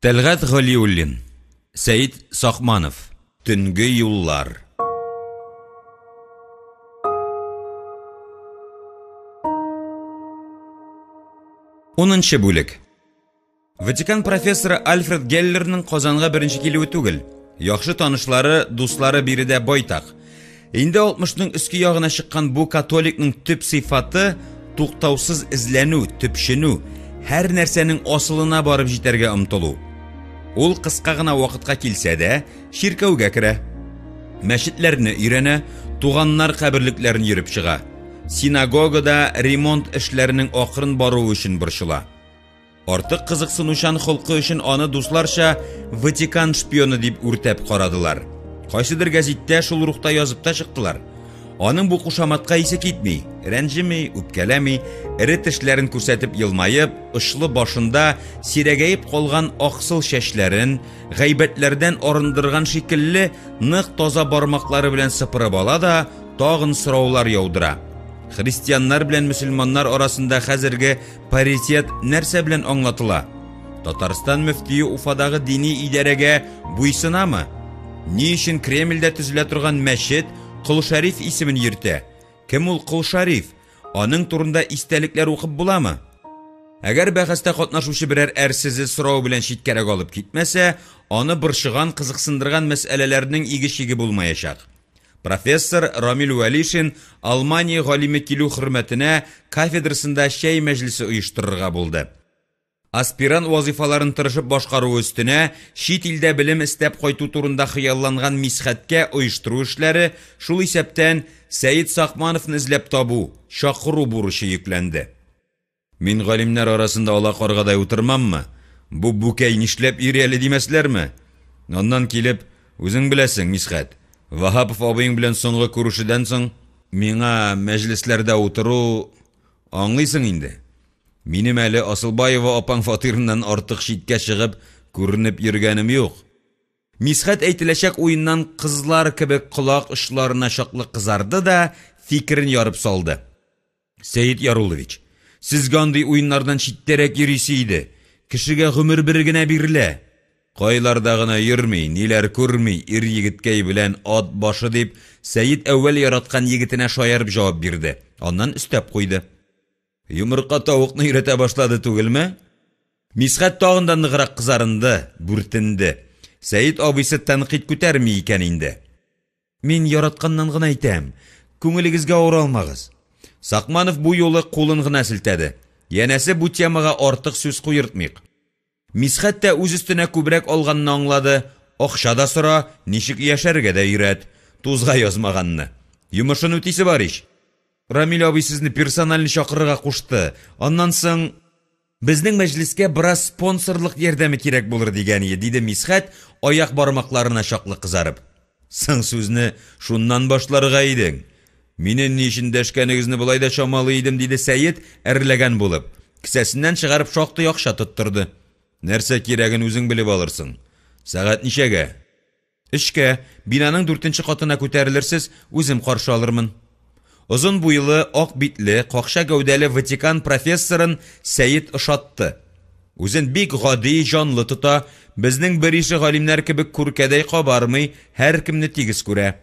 Тәлгать Галиуллин, Сәет Сакманов, Төнге юллар. Унынчы бүлек. Ватикан профессоры Альфред Геллерның Казанга беренче килүе түгел. Яхшы танышлары, дуслары биредә байтак. Инде алтмышның өске ягына чыккан бу католикның төп сыйфаты туктаусыз эзләнү, төпченү, һәр нәрсәнең асылына барып җитәргә омтылу. Ул кыска гына вакытка килсә дә, чиркәүгә керә. Мәчетләрне өйрәнә, туганнар каберлекләрен йөреп чыга. Синагогада ремонт эшләренең акрын баруы өчен борчыла. Артык кызыксынучан холкы өчен аны дусларча Ватикан шпионы дип үртәп карадылар. Кайсыдыр гәзиттә шул рухта язып та чыктылар. Аның бу кушаматка исе китми, рәнҗеми, үпкәләми, эре тешләрен күрсәтеп елмаеп, очлы башында сирәгәеп калган аксыл чәчләрен, гайбәтләрдән арындырган шикелле, нык таза бармаклары белән сыпырып ала да, тагын сораулар яудыра. Христианнар белән мөселманнар арасында хәзерге Паритет нәрсә белән аңлатыла? Татарстан мөфтие Уфадагы дини идарәгә буйсынамы? Ни өчен Кремльдә төзелә торган мәчет Кол Шәриф исемен йөртә? Кем ул Кол Шәриф? Аның турында истәлекләр укып буламы? Әгәр бәхәстә катнашучы берәр әрсезе сорау белән читкәрәк алып китмәсә, аны борчыган, кызыксындырган мәсьәләләрнең иге-чиге булмаячак. Профессор Рамил Вәлишин Алмания галиме килү хөрмәтенә кафедрасында чәй мәҗлесе оештырырга булды. Аспирант вазыйфаларын тырышып башкаруы өстенә, чит илдә белем эстәп кайту турында хыялланган Мисхәткә оештыру эшләре, шул исәптән, Сәет Сакмановны эзләп табу, чакыру бурычы йөкләнде. Мин галимнәр арасында ала каргадай утырмаммы? Бу бүкәй нишләп йөри әле димәсләрме? Аннан килеп, үзең беләсең, Мисхәт, Ваһапов абыең белән соңгы күрешүдән соң, миңа мәҗлесләрдә утыру, аңлыйсың инде. Минем әле Асылбаева апаң фатирыннан артык читкә чыгып, күренеп йөргәнем юк. Мисхәт әйтеләчәк уеннан кызлар кебек колак очларына чаклы кызарды да, фикерен ярып салды. Сәет Яруллович, сезгә андый уеннардан читтәрәк йөрисе иде. Кешегә гомер бер генә бирелә. Кайларда гына йөрми, ниләр күрми, ир-егеткәй белән ат башы, дип, Сәет әүвәл яраткан егетенә шаярып җавап бирде, аннан өстәп куйды. Йомырка тавыкны өйрәтә башлады түгелме? Мисхәт тагын да ныграк кызарынды, бүртенде. Сәет абыйсы тәнкыйть күтәрми икән инде. Мин яратканнан гына әйтәм, күңелегезгә авыр алмагыз. Сакманов бу юлы кулын гына селтәде. Янәсе бу темага артык сүз куертмыйк. Мисхәт тә үз өстенә күбрәк алганны аңлады, акча да сора, ничек яшәргә дә өйрәт. Тузга язмаганны. Йомышын үтисе бар ич. Рамил абый сезне персонально чакырырга кушты. Аннан соң Безнең мәҗлескә бераз спонсорлык ярдәме кирәк булыр дигән ие, диде Мисхәт, аяк бармакларына чаклы кызарып. Соң сүзне шуннан башларга идең. Мине ни өчен дәшкәнегезне болай да чамалый идем, диде Сәет, әрләгән булып. Кесәсеннән чыгарып шактый акча тоттырды. Нәрсә кирәген үзең белеп алырсың. Сәгать ничәгә? Өчкә, бинаның дүртенче катына күтәрелерсез, үзем каршы алырмын. Озын буйлы, ак битле, какча гәүдәле Ватикан профессорын Сәет ошатты. Үзен бик гади, җанлы тота, безнең берише галимнәр кебек күркәдәй кабармый, һәркемне тигез күрә.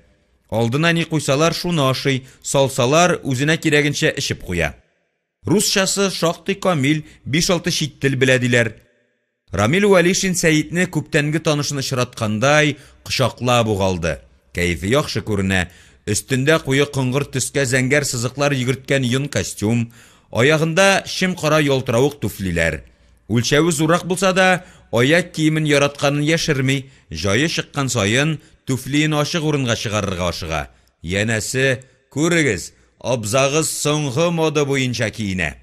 Алдына ни куйсалар, шуны ашый, салсалар, үзенә кирәгенчә эчеп куя. Русчасы шактый камил, биш-алты чит тел белә диләр. Рамил Вәлишин Сәетне күптәнге танышын очраткандай, кочаклап ук алды. Кәефе яхшы күренә. Өстендә куе коңгырт төскә зәңгәр сызыклар йөгерткән йон костюм, аягында чем-кара ялтыравык туфлиләр. Үлчәве зуррак булса да, аяк киемен яратканын яшерми, җае чыккан саен туфлиен ачык урынга чыгарырга ашыга. Янәсе, күрегез, абзагыз соңгы мода буенча киенә.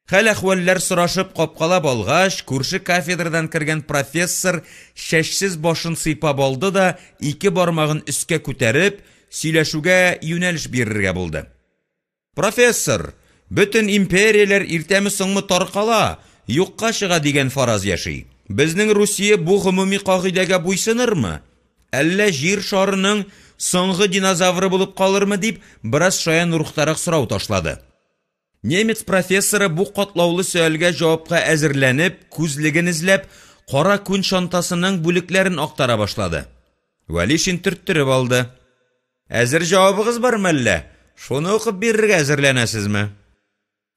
Хәл-әхвәлләр сорашып, капкалап алгач, күрше кафедрадан кергән профессор чәчсез башын сыйпап алды да, ике бармагын өскә күтәреп, сөйләшүгә юнәлеш бирергә булды. Профессор, бөтен империяләр иртәме-соңмы таркала, юкка чыга дигән фараз яши. Безнең Русия бу гомуми кагыйдәгә буйсынырмы? Әллә җир шарының соңгы динозавры булып калырмы, дип, бераз шаян рухтарак сорау ташлады. Немец профессоры бу катлаулы сөальгә җавапка әзерләнеп, күзлеген эзләп, кара күн чантасының бүлекләрен актара башлады. Вәлишин төрттереп алды. Әзер җавабыгыз бар мәллә? Шуны укып бирергә әзерләнәсезме?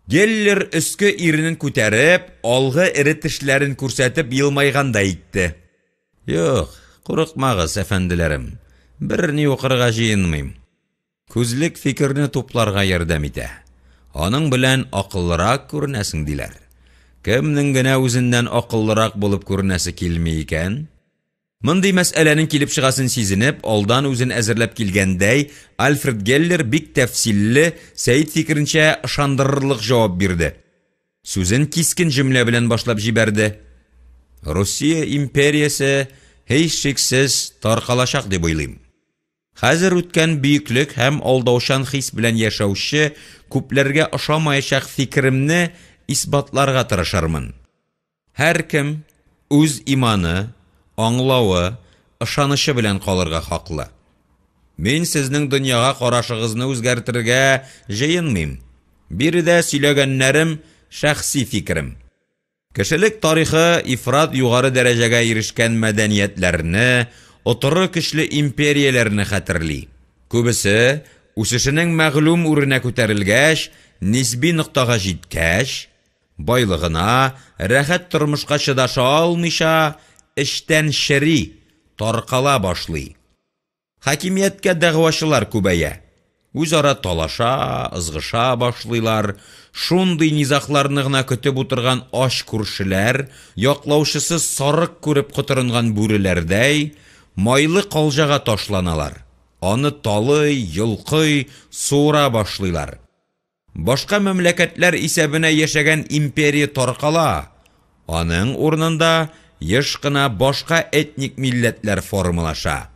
Геллер өске иренен күтәреп, алгы эре тешләрен күрсәтеп елмайгандай итте. Юк, курыкмагыз, әфәнделәрем, берни укырга җыенмыйм. Күзлек фикерне тупларга ярдәм итә. Аның белән акыллырак күренәсең, диләр. Кемнең генә үзеннән акыллырак булып күренәсе килми икән? Мондый мәсьәләнең килеп чыгасын сизенеп, алдан үзен әзерләп килгәндәй, Альфред Геллер бик тәфсилле, Сәет фикеренчә, ышандырырлык җавап бирде. Сүзен кискен җөмлә белән башлап җибәрде. Русия империясе, һичшиксез, таркалачак дип уйлыйм. Хәзер үткән бөеклек һәм алдаучан хис белән яшәүче күпләргә ошамаячак фикеремне исбатларга тырышырмын. Һәркем үз иманы, аңлавы, ышанычы белән калырга хаклы. Мин сезнең дөньяга карашыгызны үзгәртергә җыенмыйм. Биредә сөйләгәннәрем, шәхси фикерем. Кешелек тарихы ифрат югары дәрәҗәгә ирешкән мәдәниятләрне, отыры көчле империяләрне хәтерли. Күбесе, үсешенең мәгълүм үренә күтәрелгәч, нисби ноктага җиткәч, Байлыгына, рәхәт тормышка чыдаша алмыйча, эчтән чери, таркала башлый. Хакимияткә дәгъвачылар күбәя. Үзара талаша, ызгыша башлыйлар. Шундый низагларны гына көтеп утырган ач күршеләр, яклаучысыз сарык күреп котырынган бүреләрдәй, майлы калҗага ташланалар. Аны талый, йолкый, суыра башлыйлар. Башка мәмләкәтләр исәбенә яшәгән империя таркала, аның урынында еш кына башка этник милләтләр формалаша.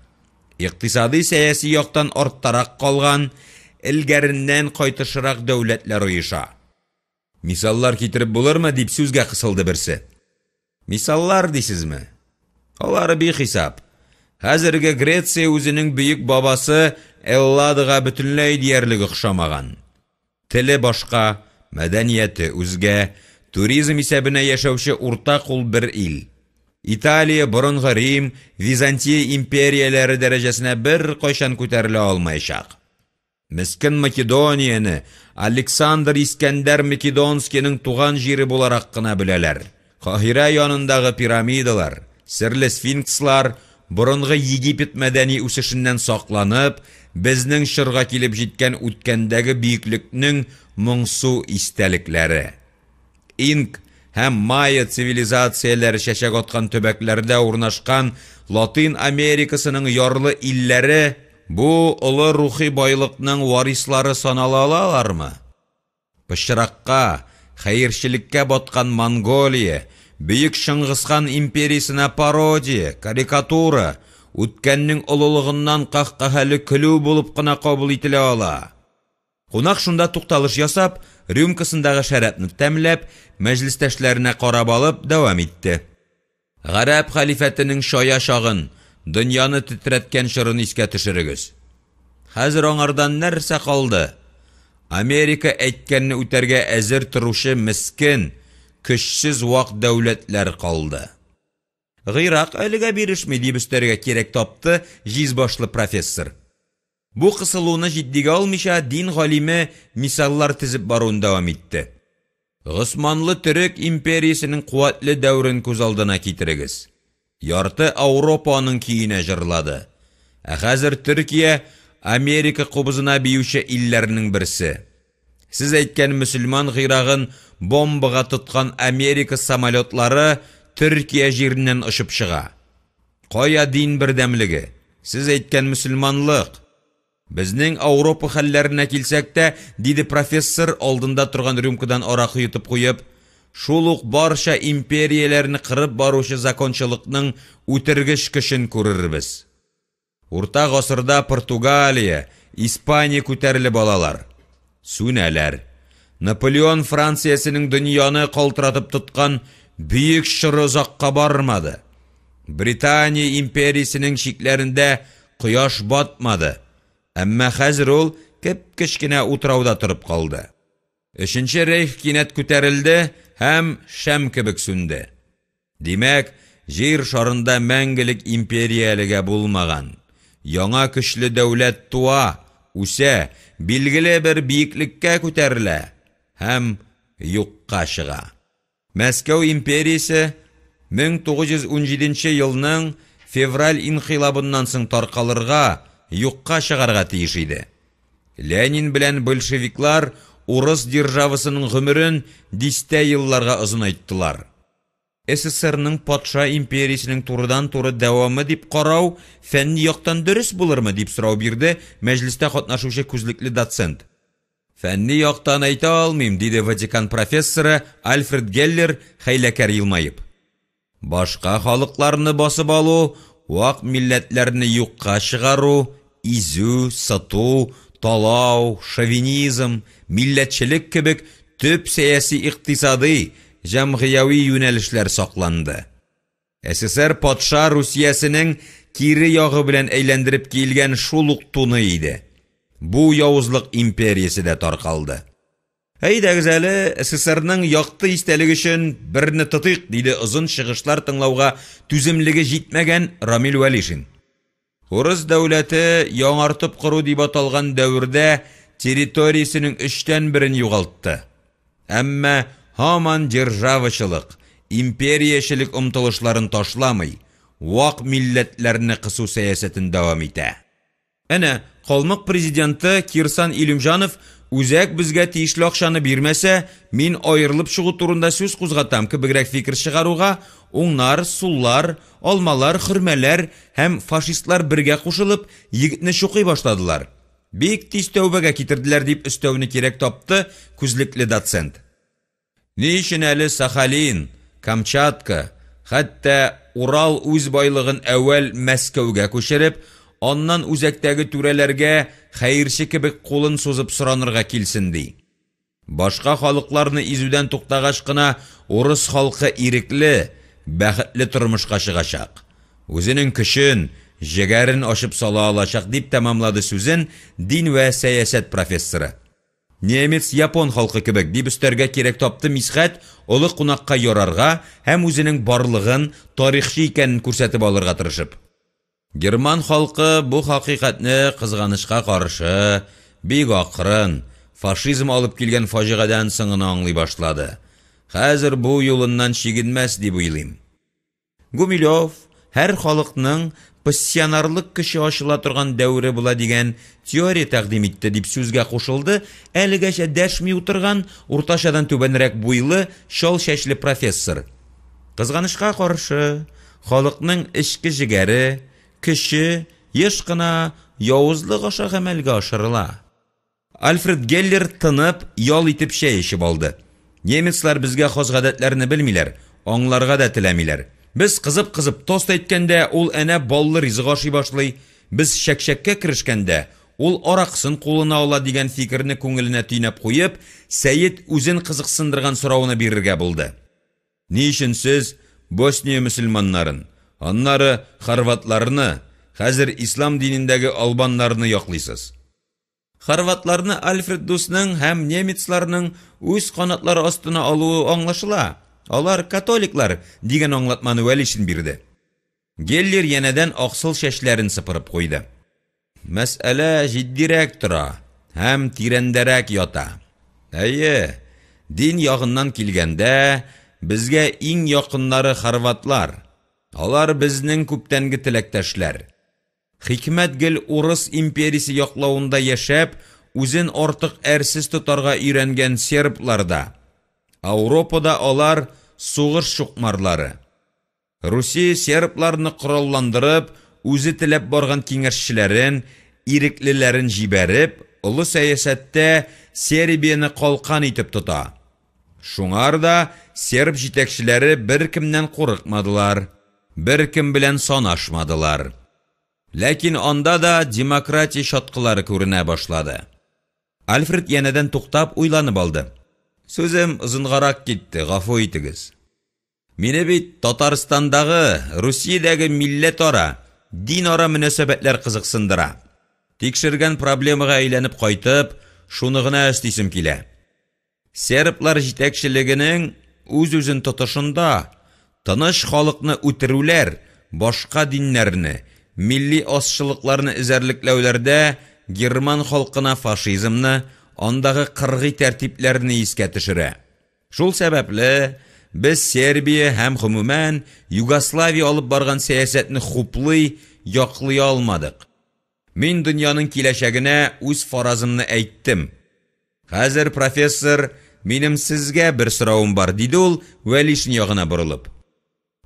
Икътисадый-сәяси яктан арттарак калган, элгәреннән кайтышрак дәүләтләр оеша. Мисаллар китереп булырмы, дип сүзгә кысылды берсе. Мисаллар дисезме? Алары бихисап. Хәзерге Греция үзенең бөек бабасы Элладага бөтенләй диярлек охшамаган. Теле башка, мәдәнияте үзгә, туризм исәбенә яшәүче уртак ул бер ил. Италия борынгы Рим, Византия империяләре дәрәҗәсенә беркайчан күтәрелә алмаячак. Мескен Македонияне Александр Искәндәр Македонскийның туган җире буларак кына беләләр. Каһирә янындагы пирамидалар, серле сфинкслар борынгы Египет мәдәни үсешеннән сакланып, безнең чорга килеп җиткән үткәндәге бөеклекнең моңсу истәлекләре. Инк һәм майя цивилизацияләре чәчәк аткан төбәкләрдә урнашкан Латин Америкасының ярлы илләре бу олы рухи байлыкның варислары санала алалармы? Пычракка, хәерчелеккә баткан Монголия, бөек Чыңгызхан империясенә пародия, карикатура, үткәннең олылыгыннан каһкаһәле көлү булып кына кабул ителә ала. Кунак шунда тукталыш ясап, рюмкасындагы шәрабны тәмләп, мәҗлестәшләренә карап алып, дәвам итте. Гарәп хәлифәтенең чая чагын, дөньяны тетрәткән чорын искә төшерегез. Хәзер аңардан нәрсә калды? Америка әйткәнне үтәргә әзер торучы мескен, көчсез вак дәүләтләр калды. Гыйрак әлегә бирешми, дип өстәргә кирәк тапты җиз башлы профессор. Бу кысылуны җитдигә алмыйча, дин галиме мисаллар тезеп баруын дәвам итте. Госманлы төрек империясенең куәтле дәверен күз алдына китерегез. Ярты Ауропа аның көенә җырлады. Ә хәзер Төркия Америка кубызына биюче илләрнең берсе. Сез әйткән мөселман Гыйрагын бомбага тоткан Америка самолетлары Төркия җиреннән очып чыга. Кая дин бердәмлеге? Сез әйткән мөселманлык? Безнең Ауропа хәлләренә килсәк тә, диде профессор, алдында торган рюмкадан аракы йотып куеп, шул ук барча империяләрне кырып баручы закончалыкның үтергеч көчен күрербез. Урта гасырда Португалия, Испания күтәрелеп алалар. Сүнәләр. Наполеон Франциясенең дөньяны калтыратып тоткан бөек чоры озакка бармады. Британия империясенең чикләрендә кояш батмады. Әмма хәзер ул кеп-кечкенә утрауда торып калды. Өченче рейх кинәт күтәрелде һәм шәм кебек сүнде. Димәк, Җир шарында мәңгелек империя әлегә булмаган. Яңа көчле дәүләт туа, үсә, билгеле бер биеклеккә күтәрелә һәм юкка чыга. Мәскәү империясе 1917 елның февраль инкыйлабыннан соң таркалырга, юкка чыгарга тиеш иде. Ленин белән большевиклар урыс державасының гомерен дистә елларга озынайттылар. СССРның патша империясенең турыдан-туры дәвамы дип карау фәнни яктан дөрес булырмы, дип сорау бирде мәҗлестә катнашучы күзлекле доцент. Фәнни яктан әйтә алмыйм, диде Ватикан профессоры Альфред Геллер, хәйләкәр елмаеп. Башка халыкларны басып алу, вак милләтләрне юкка чыгару, изү, сыту, талау, шовинизм, милләтчелек кебек төп сәяси-икътисадый, җәмгыяви юнәлешләр сакланды. СССР патша Русиясенең кире ягы белән әйләндереп киелгән шул ук туны иде. Бу явызлык империясе дә таркалды. Әйдәгез әле, СССРның якты истәлеге өчен берне тотыйк, диде озын чыгышлар тыңлауга түземлеге җитмәгән Рамил Вәлишин. Урыс дәүләте яңартып кору дип аталган дәвердә территориясенең өчтән берен югалтты. Әмма һаман державачылык, империячелек омтылышларын ташламый, вак милләтләрне кысу сәясәтен дәвам итә. Әнә, калмык президенты Кирсан Илюмжанов үзәк безгә тиешле акчаны бирмәсә, мин аерылып чыгу турында сүз кузгатам кебегрәк фикер чыгаруга, уңнар, суллар, алмалар, хөрмәләр һәм фашистлар бергә кушылып, егетне чукый башладылар. Бик тиз тәүбәгә китерделәр, дип өстәүне кирәк тапты күзлекле доцент. Ни өчен әле Сахалин, Камчатка, хәтта Урал үз байлыгын әүвәл Мәскәүгә күчереп, аннан үзәктәге түрәләргә хәерче кебек кулын сузып соранырга килсен ди? Башка халыкларны изүдән туктагач кына урыс халкы ирекле, бәхетле тормышка чыгачак. Үзенең көчен, җегәрен ачып сала алачак, дип тәмамлады сүзен дин вә сәясәт профессоры. Немец, япон халкы кебек, дип өстәргә кирәк тапты Мисхәт, олы кунакка ярарга һәм үзенең барлыгын, тарихчы икәнен күрсәтеп алырга тырышып. Герман халкы бу хакыйкатьне, кызганычка каршы, бик акрын, фашизм алып килгән фаҗигадән соң гына аңлый башлады. Хәзер бу юлыннан чигенмәс дип уйлыйм. Гумилев, һәр халыкның пассионарлык көче ачыла торган дәвере була дигән теория тәкъдим итте, дип сүзгә кушылды әлегәчә дәшми утырган, уртачадан түбәнрәк буйлы, чал чәчле профессор. Кызганычка каршы, халыкның эчке җегәре, көче еш кына явызлык аша гамәлгә ашырыла. Альфред Геллер тынып, ял итеп чәй эчеп алды. Немецлар безгә хас гадәтләрне белмиләр, аңларга да теләмиләр. Без кызып-кызып тост әйткәндә, ул әнә баллы ризык ашый башлый, без чәкчәккә керешкәндә, ул аракысын кулына ала дигән фикерне күңеленә төйнәп куеп, Сәет үзен кызыксындырган сорауны бирергә булды. Ни өчен сез Босния мөселманнарын, аннары хорватларны, хәзер ислам динендәге албаннарны яклыйсыз? Хорватларны Альфред дусның һәм немецларның үз канатлары астына алуы аңлашыла, алар католиклар, дигән аңлатманы Вәлишин бирде. Геллер янәдән аксыл чәчләрен сыпырып куйды. Мәсьәлә җитдирәк тора һәм тирәндәрәк ята. Әйе, дин ягыннан килгәндә, безгә иң якыннары хорватлар. Алар безнең күптәнге теләктәшләр. Хикмәт гел урыс империясе яклавында яшәп, үзен артык әрсез тотарга өйрәнгән сербларда. Ауропада алар сугыш чукмарлары. Русия сербларны коралландырып, үзе теләп барган киңәшчеләрен, иреклеләрен җибәреп, олы сәясәттә Сербияне калкан итеп тота. Шуңар да серб җитәкчеләре беркемнән курыкмадылар, беркем белән санашмадылар. Ләкин анда да демократия чаткылары күренә башлады. Альфред янәдән туктап, уйланып алды. Сүзем озынгарак китте, гафу итегез. Мине бит Татарстандагы, Русиядәге милләтара, динара мөнәсәбәтләр кызыксындыра. Тикшергән проблемага әйләнеп кайтып, шуны гына өстисем килә. Серблар җитәкчелегенең үз-үзен тотышында, Тыныч халыкны үтерүләр, башка диннәрне, милли азчылыкларны эзәрлекләүләрдә герман халкына фашизмны, андагы кыргый тәртипләрне искә төшерә. Шул сәбәпле, без Сербия һәм, гомумән, Югославия алып барган сәясәтне хуплый, яклый алмадык. Мин дөньяның киләчәгенә үз фаразымны әйттем. Хәзер, профессор, минем сезгә бер соравым бар, диде ул, Вәлишин ягына борылып.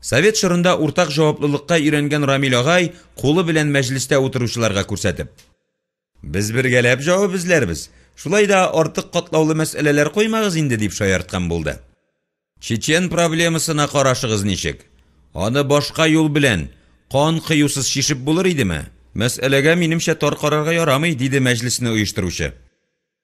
Совет чорында уртак җаваплылыкка өйрәнгән Рамил агай кулы белән мәҗлестә утыручыларга күрсәтеп. Без бергәләп җавап эзләрбез, шулай да артык катлаулы мәсьәләләр куймагыз инде, дип шаярткан булды. Чечен проблемасына карашыгыз ничек? Аны башка юл белән, кан коюсыз чишеп булыр идеме? Мәсьәләгә минемчә тар карарга ярамый, диде мәҗлесне оештыручы.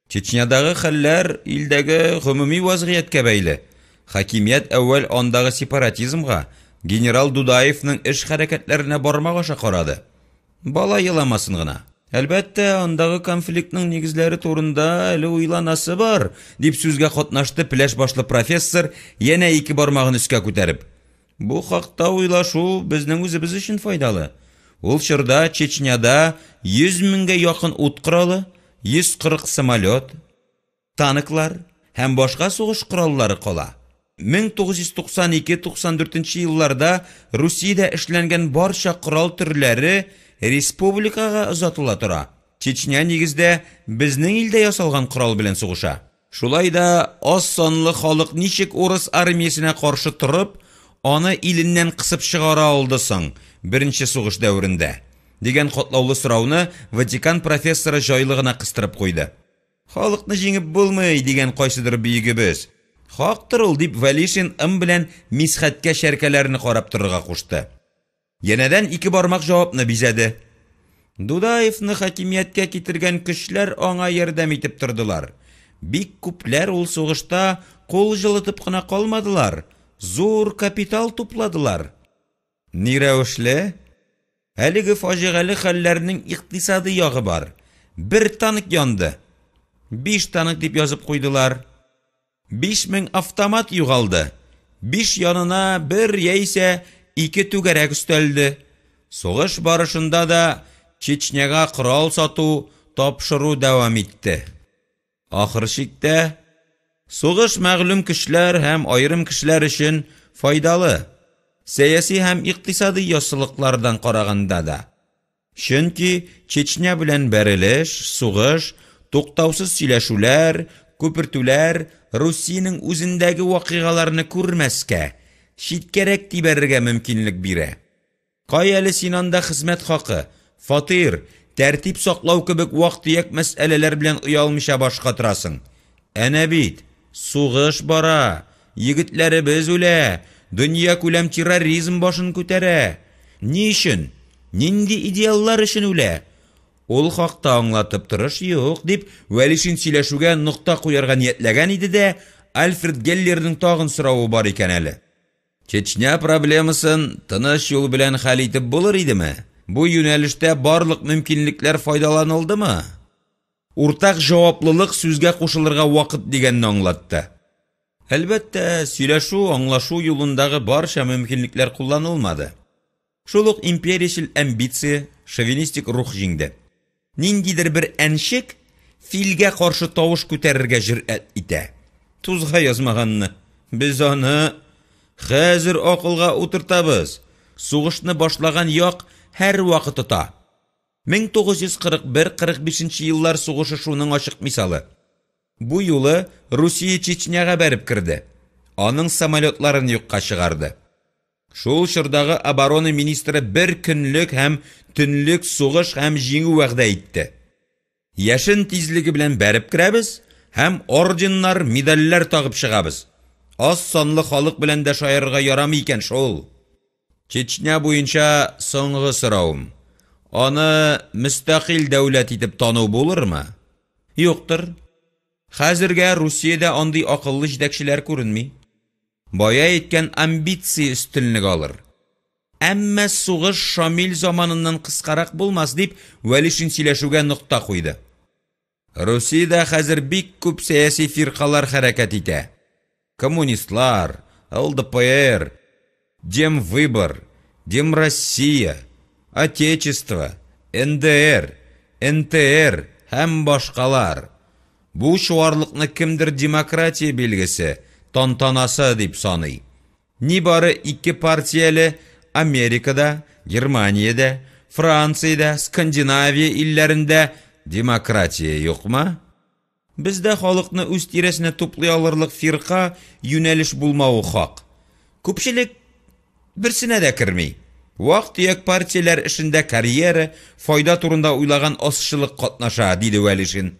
Чечнядагы хәлләр илдәге гомуми вазгыятькә бәйле. Хакимият әүвәл андагы сепаратизмга, генерал Дудаевның эш-хәрәкәтләренә бармак аша карады. Бала еламасын гына. Әлбәттә, андагы конфликтның нигезләре турында әле уйланасы бар, дип сүзгә катнашты пеләш башлы профессор, янә ике бармагын өскә күтәреп. Бу хакта уйлашу безнең үзебез өчен файдалы. Ул чорда Чечняда 100 меңгә якын ут коралы, 140 самолет, танклар һәм башка сугыш кораллары кала. 1992-94 елларда Русиядә эшләнгән барча корал төрләре республикага озатыла тора. Чечня нигездә безнең илдә ясалган корал белән сугыша. Шулай да аз санлы халык ничек урыс армиясенә каршы торып, аны иленнән кысып чыгара алды соң беренче сугыш дәверендә? дигән катлаулы сорауны Ватикан профессоры җайлы гына кыстырып куйды. Халыкны җиңеп булмый, дигән кайсыдыр бөегебез. Хактыр ул, дип Вәлишин ым белән Мисхәткә чәркәләрне карап торырга кушты. Янәдән ике бармак җавапны бизәде. Дудаевны хакимияткә китергән көчләр аңа ярдәм итеп тордылар. Бик күпләр ул сугышта кул җылытып кына калмадылар, зур капитал тупладылар. Ни рәвешле? Әлеге фаҗигале хәлләрнең икътисадый ягы бар. Бер танк янды. Биш танк дип язып куйдылар. 5000 автомат югалды. Биш янына бер яисә ике түгәрәк өстәлде. Сугыш барышында да Чечняга корал сату, тапшыру дәвам итте. Ахыр чиктә, сугыш мәгълүм көчләр һәм аерым кешеләр өчен файдалы, сәяси һәм икътисадый яссылыклардан караганда да. Чөнки Чечня белән бәрелеш, сугыш, туктаусыз сөйләшүләр, күпертүләр Русиянең үзендәге вакыйгаларны күрмәскә, читкәрәк тибәрергә мөмкинлек бирә. Кая әле син анда хезмәт хакы, фатир, тәртип саклау кебек вак-төяк мәсьәләләр белән оялмыйча баш катырасың? Әнә бит, сугыш бара, егетләребез үлә, дөньякүләм терроризм башын күтәрә. Ни өчен? Нинди идеаллар өчен үлә? Ул хакта аңлатып торыш юк, дип, Вәлишин сөйләшүгә нокта куярга ниятләгән иде дә, Альфред Геллерның тагын соравы бар икән әле. Чечня проблемасын тыныч юл белән хәл итеп булыр идеме? Бу юнәлештә барлык мөмкинлекләр файдаланылдымы? Уртак җаваплылык сүзгә кушылырга вакыт дигәнне аңлатты. Әлбәттә, сөйләшү, аңлашу юлындагы барча мөмкинлекләр кулланылмады. Шул ук империячел амбиция, шовинистик рух җиңде. Ниндидер бер әнчек филгә каршы тавыш күтәрергә җөрьәт итә. Тузга язмаганны. Без аны хәзер акылга утыртабыз. Сугышны башлаган як һәрвакыт ота. 1941-45 еллар сугышы шуның ачык мисалы. Бу юлы Русия Чечняга бәреп керде. Аның самолетларын юкка чыгарды. Шул чордагы оборона министры бер көнлек һәм төнлек сугыш һәм җиңү вәгъдә итте. Яшен тизлеге белән бәреп керәбез һәм орденнар, медальләр тагып чыгабыз. Аз санлы халык белән дә шаярырга ярамый икән шул. Чечня буенча соңгы соравым. Аны мөстәкыйль дәүләт итеп тану булырмы? Юктыр. Хәзергә Русиядә андый акыллы җитәкчеләр күренми. Бая әйткән амбиция өстенлек алыр. Әмма сугыш Шамил заманыннан кыскарак булмас, дип Вәлишин сөйләшүгә нокта куйды. Русиядә хәзер бик күп сәяси фиркалар хәрәкәт итә. Коммунистлар, ЛДПР. Демвыбор, Демроссия, Отечество, НДР, НТР һәм башкалар. Бу чуарлыкны кемдер демократия билгесе, тантанасы дип саный. Нибары ике партияле Америкада, Германиядә, Франциядә, Скандинавия илләрендә демократия юкмы? Бездә халыкны үз тирәсенә туплый алырлык фирка, юнәлеш булмавы хак. Күпчелек берсенә дә керми. Вак-төяк партияләр эшендә карьера, файда турында уйлаган азчылык катнаша, диде Вәлишин.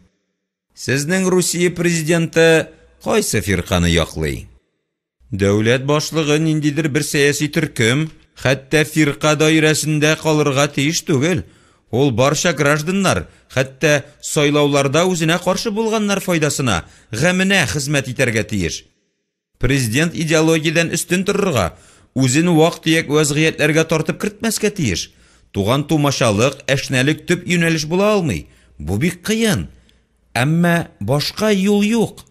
Сезнең Русия президенты кайсы фирканы яклый? Дәүләт башлыгы ниндидер бер сәяси төркем, хәтта фирка даирәсендә калырга тиеш түгел. Ул барча гражданнар, хәтта сайлауларда үзенә каршы булганнар файдасына, гаменә хезмәт итәргә тиеш. Президент идеологиядән өстен торырга, үзен вак-төяк вәзгыятьләргә тартып кертмәскә тиеш. Туган-тумачалык, әшнәлек төп юнәлеш була алмый. Бу бик кыен. Әмма башка юл юк.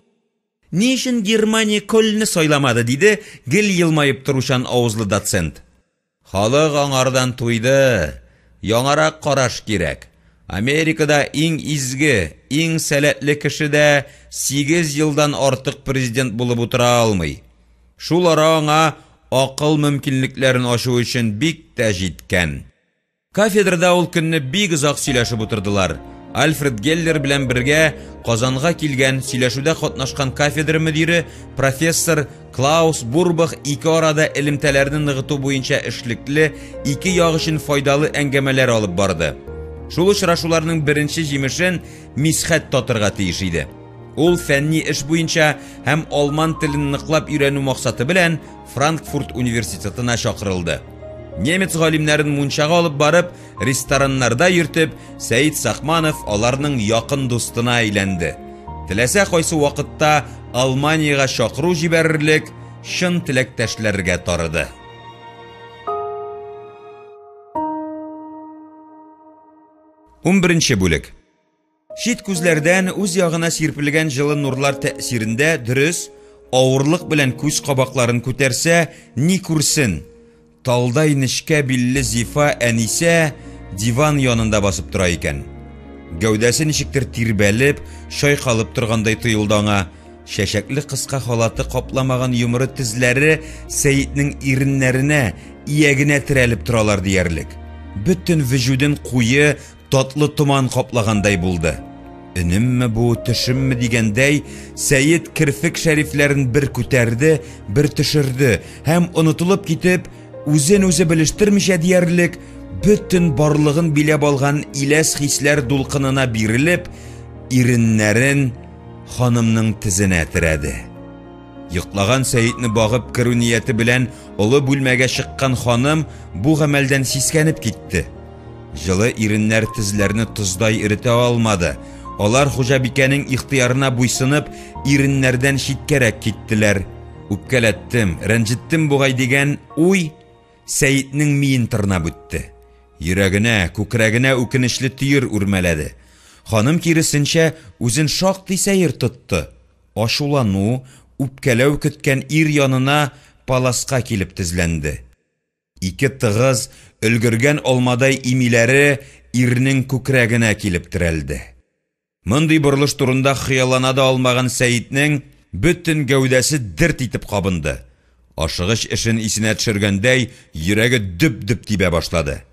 Ни өчен Германия Кольне сайламады, диде гел елмаеп торучан авызлы доцент. Халык аңардан туйды. Яңарак караш кирәк. Америкада иң изге, иң сәләтле кеше дә сигез елдан артык президент булып утыра алмый. Шул ара аңа акыл мөмкинлекләрен ачу өчен бик тә җиткән. Кафедрада ул көнне бик озак сөйләшеп утырдылар. Альфред Геллер белән бергә Казанга килгән, сөйләшүдә катнашкан кафедра мөдире профессор Клаус Бурбах ике арада элемтәләрне ныгыту буенча эшлекле, ике як өчен файдалы әңгәмәләр алып барды. Шул очрашуларның беренче җимешен Мисхәт татырга тиеш иде. Ул фәнни эш буенча һәм алман телен ныклап өйрәнү максаты белән Франкфурт университетына чакырылды. Немец галимнәрен мунчага алып барып, рестораннарда йөртеп, Сәид Сахманов аларның якын дустына әйләнде. Теләсә кайсы вакытта Алманиягә чакыру җибәрерлек чын теләктәшләргә тарыды. Унберенче бүлек. Чит күзләрдән үз ягына сирпелгән җылы нурлар тәэсирендә, дөрес, авырлык белән күз кабакларын күтәрсә, ни күрсен, талдай нечкә билле зифа Әнисә диван янында басып тора икән. Гәүдәсе ничектер тирбәлеп, чайкалып торгандай тоелды аңа. Чәчәкле кыска халаты капламаган йомры тезләре Сәетнең иреннәренә, иягенә терәлеп торалар диярлек. Бөтен вөҗүден куе, Татлы томан каплагандай булды. Өнемме бу, төшемме дигәндәй, Сәет керфек шәрифләрен бер күтәрде, бер төшерде һәм онытылып китеп, үзен үзе белештермичә диярлек, бөтен барлыгын биләп алган иләс хисләр дулкынына бирелеп, иреннәрен ханымның тезенә терәде. Йоклаган Сәетне багып керү нияте белән олы бүлмәгә чыккан ханым бу гамәлдән сискәнеп китте. Җылы иреннәр тезләрне тоздай эретә алмады. Алар хуҗабикәнең ихтыярына буйсынып, иреннәрдән читкәрәк киттеләр. Үпкәләттем, рәнҗеттем бугай дигән уй Сәетнең миен тырнап үтте. Йөрәгенә, күкрәгенә үкенечле төер үрмәләде. Ханым киресенчә, үзен шактый сәер тотты. Ачулану, үпкәләү көткән ир янына паласка килеп тезләнде. Ике тыгыз, өлгергән алмадай имиләре ирнең күкрәгенә килеп терәлде. Мондый борылыш турында хыяллана да алмаган Сәетнең бөтен гәүдәсе дерт итеп кабынды. Ашыгыч эшен исенә төшергәндәй, йөрәге дөп-дөп тибә башлады.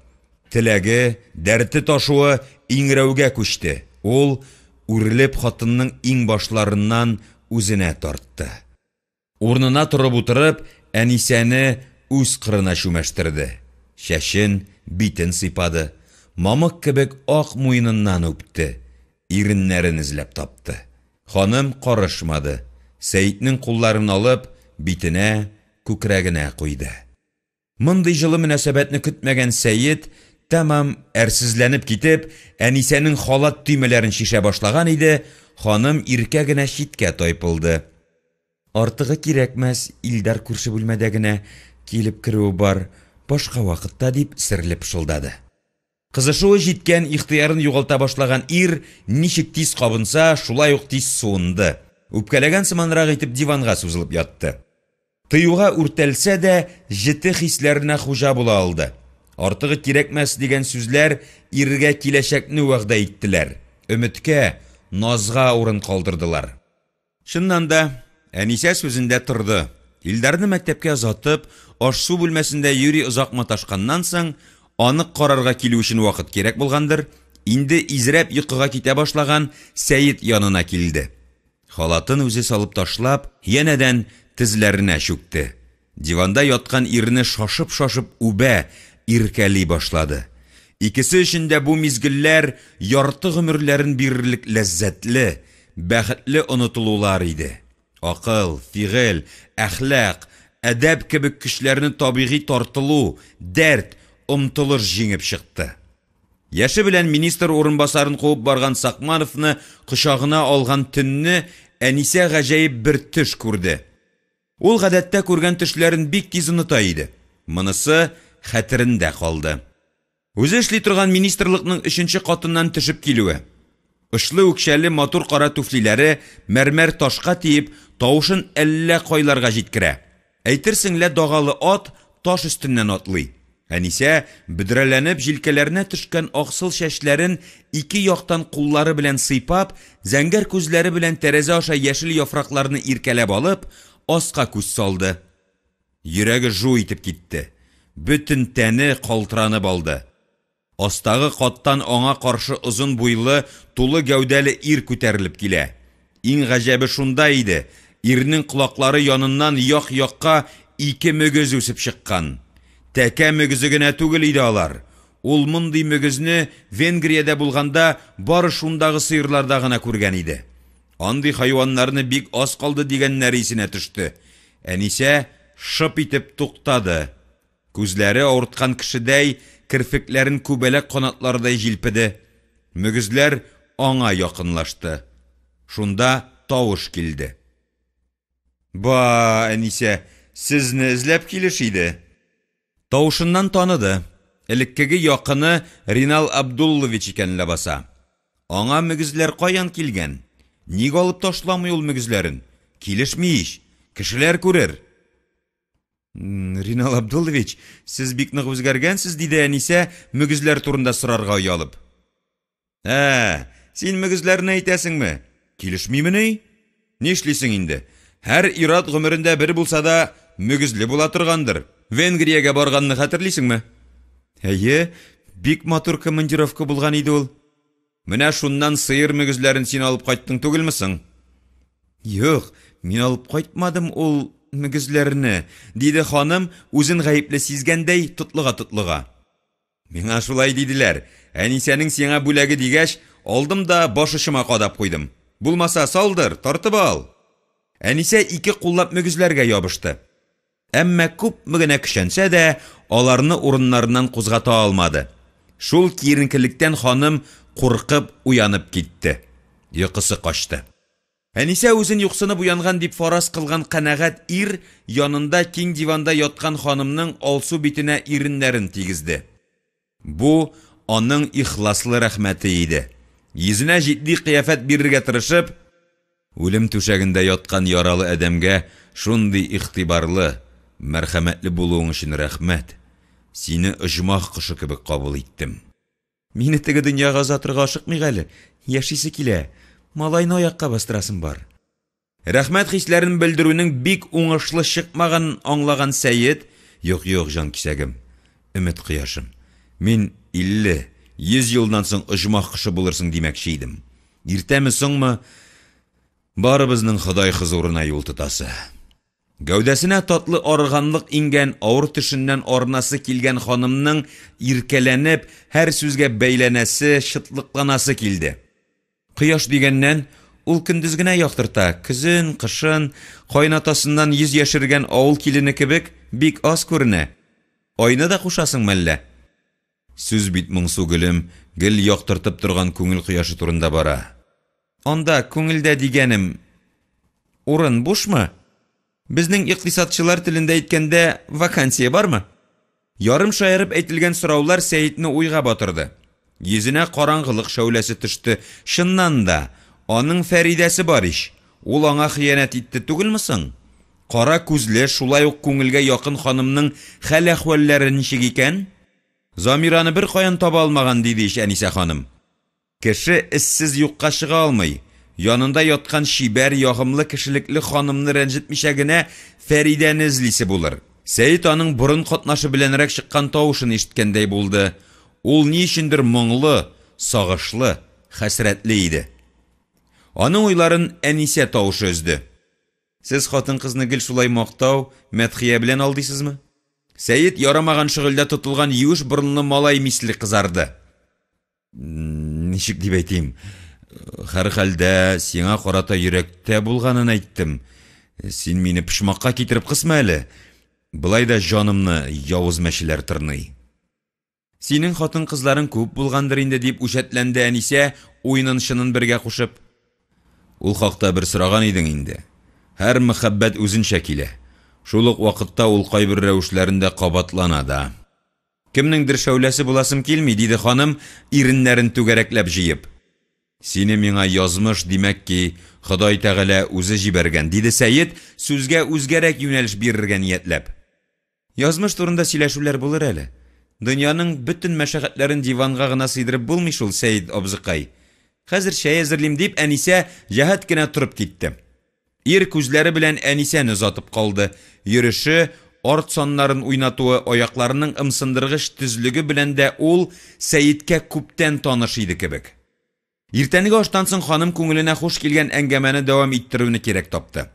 Теләге, дәрте ташуы иңрәүгә күчте, ул, үрелеп, хатынның иңбашларыннан үзенә тартты. Урынына торып утырып, Әнисәне үз кырына чүмәштерде, чәчен, битен сыйпады, мамык кебек ак муеныннан үпте, иреннәрен эзләп тапты. Ханым карышмады, Сәетнең кулларын алып, битенә, күкрәгенә куйды. Мондый җылы мөнәсәбәтне көтмәгән Сәет, тәмам әрсезләнеп китеп, Әнисәнең халат төймәләрен чишә башлаган иде, ханым иркә генә читкә тайпылды. Артыгы кирәкмәс, Илдар күрше бүлмәдә генә, килеп керүе бар, башка вакытта, дип серле пышылдады. Кызышуы җиткән, ихтыярын югалта башлаган ир ничек тиз кабынса, шулай ук тиз суынды. Үпкәләгән сыманрак итеп диванга сузылып ятты. Тыюга үртәлсә дә, җете хисләренә хуҗа була алды. Артыгы кирәкмәс дигән сүзләр иргә киләчәкне вәгъдә иттеләр, өметкә, назга урын калдырдылар. Чыннан да, Әнисә сүзендә торды. Илдарны мәктәпкә озатып, аш-су бүлмәсендә юри озак маташканнан соң, аны карарга килү өчен вакыт кирәк булгандыр, инде изрәп йокыга китә башлаган Сәет янына килде. Халатын үзе салып ташлап, янәдән тезләренә чүкте. Диванда яткан ирне шашып-шашып үбә, иркәли башлады. Икесе өчен дә бу мизгелләр ярты гомерләрен бирерлек ләззәтле, бәхетле онытылулар иде. Акыл, фигыль, әхлак, әдәп кебек көчләрне табигый тартылу, дәрт, омтылыш җиңеп чыкты. Яше белән министр урынбасарын куып барган Сакмановны кочагына алган төнне Әнисә гаҗәеп бер төш күрде. Ул гадәттә күргән төшләрен бик тиз оныта иде. Монысы хәтерендә калды. Үзе эшли торган министрлыкның өченче катыннан төшеп килүе. Очлы үкчәле матур кара туфлиләре мәрмәр ташка тиеп, тавышын әллә кайларга җиткерә. Әйтерсең лә дагалы ат таш өстеннән атлый. Әнисә, бөдрәләнеп җилкәләренә төшкән аксыл чәчләрен ике яктан куллары белән сыйпап, зәңгәр күзләре белән тәрәзә аша яшел яфракларны иркәләп алып, аска күз салды. Йөрәге жу итеп китте. Бөтен тәне калтыранып алды. Астагы каттан аңа каршы озын буйлы, тулы гәүдәле ир күтәрелеп килә. Иң гаҗәбе шунда иде, ирнең колаклары яныннан як-якка ике мөгез үсеп чыккан. Тәкә мөгезе генә түгел иде алар. Ул мондый мөгезне Венгриядә булганда бары шундагы сыерларда гына күргән иде. Андый хайваннарны бик аз калды дигәннәре исенә төште. Әнисә шып итеп туктады. Күзләре авырткан кешедәй, керфекләрен күбәләк канатларыдай җилпеде. Мөгезләр аңа якынлашты. Шунда тавыш килде. Ба, Әнисә, сезне эзләп килеш иде. Тавышыннан таныды, элеккеге якыны Ринал Абдуллович икән ләбаса. Аңа мөгезләр каян килгән? Ник алып ташламый ул мөгезләрен? Килешми ич, кешеләр күрер. Ринал Абдуллович, сез бик нык үзгәргәнсез, диде Әнисә, мөгезләр турында сорарга оялып. Ә, син мөгезләрне әйтәсеңме? Килешмимени? Нишлисең инде? Һәр ир-ат гомерендә бер булса да мөгезле була торгандыр. Венгриягә барганны хәтерлисеңме? Әйе, бик матур командировка булган иде ул. Менә шуннан сыер мөгезләрен син алып кайттың түгелме соң? Юк, мин алып кайтмадым ул мөгезләрне, диде ханым, үзен гаепле сизгәндәй, тотлыга-тотлыга. Миңа шулай диделәр. Әнисәнең сиңа бүләге дигәч, алдым да баш очыма кадап куйдым. Булмаса, салдыр, тартып ал. Әнисә ике куллап мөгезләргә ябышты. Әмма күпме генә көчәнсә дә, аларны урыннарыннан кузгата алмады. Шул киеренкелектән ханым куркып уянып китте. Йокысы качты. Әнисә үзен юксынып уянган дип фараз кылган канәгать ир янында киң диванда яткан ханымның алсу битенә иреннәрен тигезде. Бу аның ихласлы рәхмәте иде. Йөзенә җитди кыяфәт бирергә тырышып, Үлем түшәгендә яткан яралы адәмгә шундый игътибарлы, мәрхәмәтле булуың өчен рәхмәт. Сине оҗмах кошы кебек кабул иттем. Мине теге дөньяга озатырга ашыкмыйк әле, яшисе килә, малайны аякка бастырасым бар. Рәхмәт хисләрен белдерүнең бик уңышлы чыкмаганын аңлаган Сәет, Юк, юк, җанкисәгем, өмет кояшым, мин 50, 100 елдан соң оҗмах кошы булырсың димәкче идем. Иртәме-соңмы, барыбызның Ходай хозурына юл тотасы. Гәүдәсенә татлы арыганлык иңгән, авыр төшеннән арынасы килгән ханымның иркәләнеп, һәр сүзгә бәйләнәсе, чытлыкланасы килде. Кояш дигәннән, ул көндез генә яктырта, көзен, кышын, каенатасыннан йөз яшергән авыл килене кебек, бик аз күренә. Айны да кушасың мәллә? Сүз бит, моңсу гөлем, гел яктыртып торган күңел кояшы турында бара. Анда, күңелдә дигәнем, урын бушмы? Безнең икътисадчылар телендә әйткәндә, вакансия бармы? Ярым шаярып әйтелгән сораулар Сәетне уйга батырды. Йөзенә караңгылык шәүләсе төште. Чыннан да, аның Фәридәсе бар ич. Ул аңа хыянәт итте түгелме соң? Кара күзле, шулай ук күңелгә якын ханымның хәл-әхвәлләре ничек икән? Замираны беркаян таба алмаган, диде ич Әнисә ханым. Кеше эзсез юкка чыга алмый. Янында яткан чибәр, ягымлы, кешелекле ханымны рәнҗетмичә генә Фәридәне эзлисе булыр. Сәет аның борын катнашы беләнрәк чыккан тавышын ишеткәндәй булды. Ул ни өчендер моңлы, сагышлы, хәсрәтле иде. Аның уйларын Әнисә тавышы өзде. Сез хатын-кызны гел шулай мактау, мәдхия белән алдыйсызмы? Сәет ярамаган шөгыльдә тотылган юеш борынлы малай мисле кызарды. Ничек дип әйтим, һәрхәлдә сиңа карата йөрәктә булганын әйттем. Син мине почмакка китереп кысма әле. Болай да җанымны явыз мәчеләр тырный. Синең хатын-кызларың күп булгандыр инде, дип үҗәтләнде Әнисә, уенын-чынын бергә кушып. Ул хакта бер сораган идең инде. Һәр мәхәббәт үзенчә килә. Шул ук вакытта ул кайбер рәвешләрендә кабатлана да. Кемнеңдер шәүләсе буласым килми, диде ханым, иреннәрен түгәрәкләп җыеп. Сине миңа язмыш, димәк ки, Ходай Тәгалә үзе җибәргән, диде Сәет, сүзгә үзгәрәк юнәлеш бирергә ниятләп. Язмыш турында сөйләшүләр булыр әле. Дөньяның бөтен мәшәкатьләрен диванга гына сыйдырып булмый шул, Сәет абзыкай. Хәзер чәй әзерлим, дип, Әнисә җәһәт кенә торып китте. Ир күзләре белән Әнисәне озатып калды. Йөреше, арт саннарын уйнатуы, аякларының ымсындыргыч төзлеге белән дә ул Сәеткә күптән таныш иде кебек. Иртәнге аштан соң ханым күңеленә хуш килгән әңгәмәне дәвам иттерүне кирәк тапты.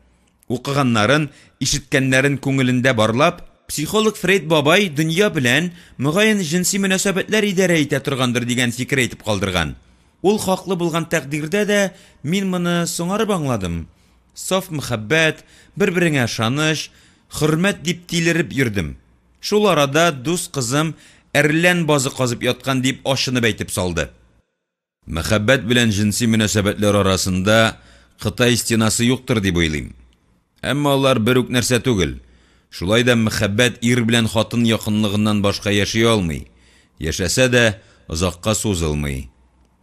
Укыганнарын, ишеткәннәрен күңелендә барлап, психолог Фрейд бабай дөнья белән, мөгаен, җенси мөнәсәбәтләр идарә итә торгандыр дигән фикер әйтеп калдырган. Ул хаклы булган тәкъдирдә дә мин моны соңарып аңладым. Саф мәхәббәт, бер-береңә ышаныч, хөрмәт дип тилереп йөрдем. Шул арада дус кызым әрлән базы казып яткан дип ачынып әйтеп салды. Мәхәббәт белән җенси мөнәсәбәтләр арасында Кытай стенасы юктыр дип уйлыйм. Әмма алар бер үк нәрсә түгел. Шулай да мәхәббәт ир белән хатын якынлыгыннан башка яши алмый. Яшәсә дә, озакка сузылмый.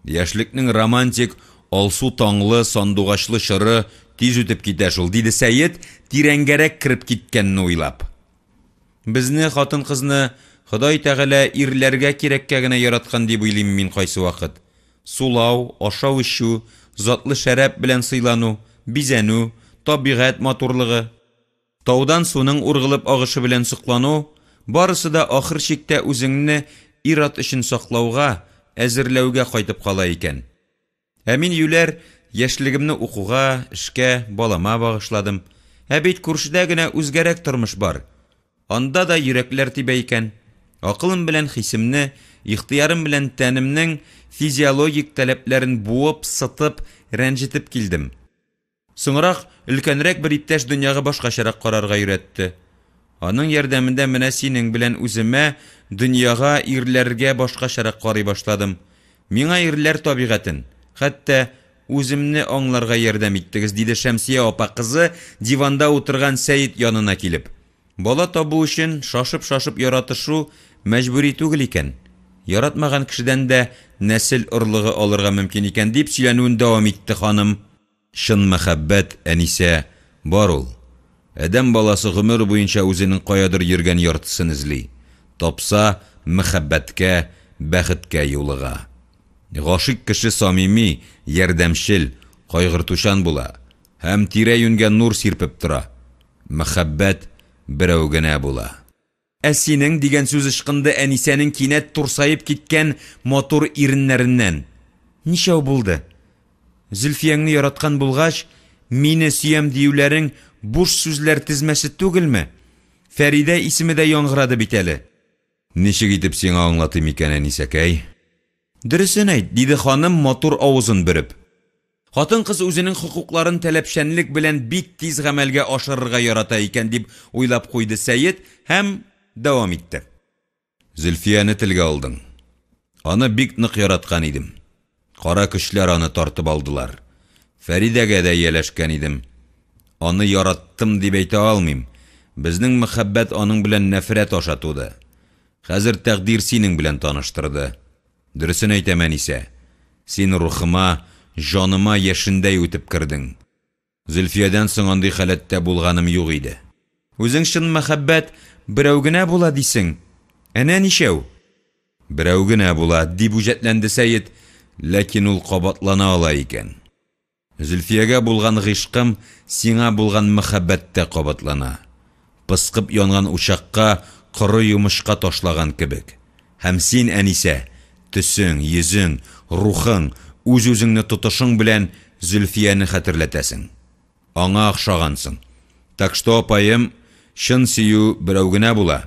Яшьлекнең романтик, алсу таңлы, сандугачлы чоры тиз үтеп китә шул, диде Сәет, тирәнгәрәк кереп киткәнне уйлап. Безне, хатын-кызны, Ходай Тәгалә ирләргә кирәккә генә яраткан дип уйлыйм мин кайсы вакыт. Сулау, ашау-эчү, затлы шәраб белән сыйлану, бизәнү, табигать матурлыгы, таудан суның ургылып агышы белән соклану, барысы да ахыр чиктә үзеңне ир-ат өчен саклауга, әзерләүгә кайтып кала икән. Ә мин, юләр, яшьлегемне укуга, эшкә, балама багышладым. Ә бит күршедә генә үзгәрәк тормыш бар. Анда да йөрәкләр тибә икән. Акылым белән хисемне, ихтыярым белән тәнемнең физиологик таләпләрен буып, сытып, рәнҗетеп килдем. Соңрак, өлкәнрәк бер иптәш дөньяга башкачарак карарга өйрәтте. Аның ярдәмендә менә синең белән үземә, дөньяга, ирләргә башкачарак карый башладым. Миңа ирләр табигатен, хәтта үземне аңларга ярдәм иттегез, диде Шәмсия апа кызы, диванда утырган Сәет янына килеп. Бала табу өчен шашып-шашып яратышу мәҗбүри түгел икән. Яратмаган кешедән дә нәсел орлыгы алырга мөмкин икән, дип сөйләнүен дәвам итте ханым. Чын мәхәббәт, Әнисә, бар ул. Адәм баласы гомер буенча үзенең каядыр йөргән яртысын эзли. Тапса, мәхәббәткә, бәхеткә юлыга. Гашыйк кеше самими, ярдәмчел, кайгыртучан була һәм тирә-юньгә нур сирпеп тора. Мәхәббәт берәү генә була. Ә синең, дигән сүз ычкынды Әнисәнең кинәт турсаеп киткән матур иреннәреннән. Ничәү булды? Зөлфияңне яраткан булгач, мине сөям диюләрең буш сүзләр тезмәсе түгелме? Фәридә исеме дә яңгырады бит әле. Ничек итеп сиңа аңлатыйм икән, Әнисәкәй? Дөресен әйт, диде ханым матур авызын бөреп. Хатын-кыз үзенең хокукларын таләпчәнлек белән бик тиз гамәлгә ашырырга ярата икән, дип уйлап куйды Сәет һәм дәвам итте. Зөлфияне телгә алдың. Аны бик нык яраткан идем. Кара көчләр аны тартып алдылар. Фәридәгә дә ияләшкән идем. Аны яраттым дип әйтә алмыйм. Безнең мәхәббәт аның белән нәфрәт аша туды. Хәзер тәкъдир синең белән таныштырды. Дөресен әйтәм, Әнисә, син рухыма, җаныма яшендәй үтеп кердең. Зөлфиядән соң андый халәттә булганым юк иде. Үзең чын мәхәббәт берәү генә була дисең. Әнә ничәү! Берәү генә була, дип үҗәтләнде Сәет, ләкин ул кабатлана ала икән. Зөлфиягә булган гыйшкым сиңа булган мәхәббәттә кабатлана. Пыскып янган учакка коры йомычка ташлаган кебек. Һәм син, Әнисә, төсең, йөзең, рухың, үз-үзеңне тотышың белән Зөлфияне хәтерләтәсең. Аңа охшагансың. Так что, апаем, чын сөю берәү генә була.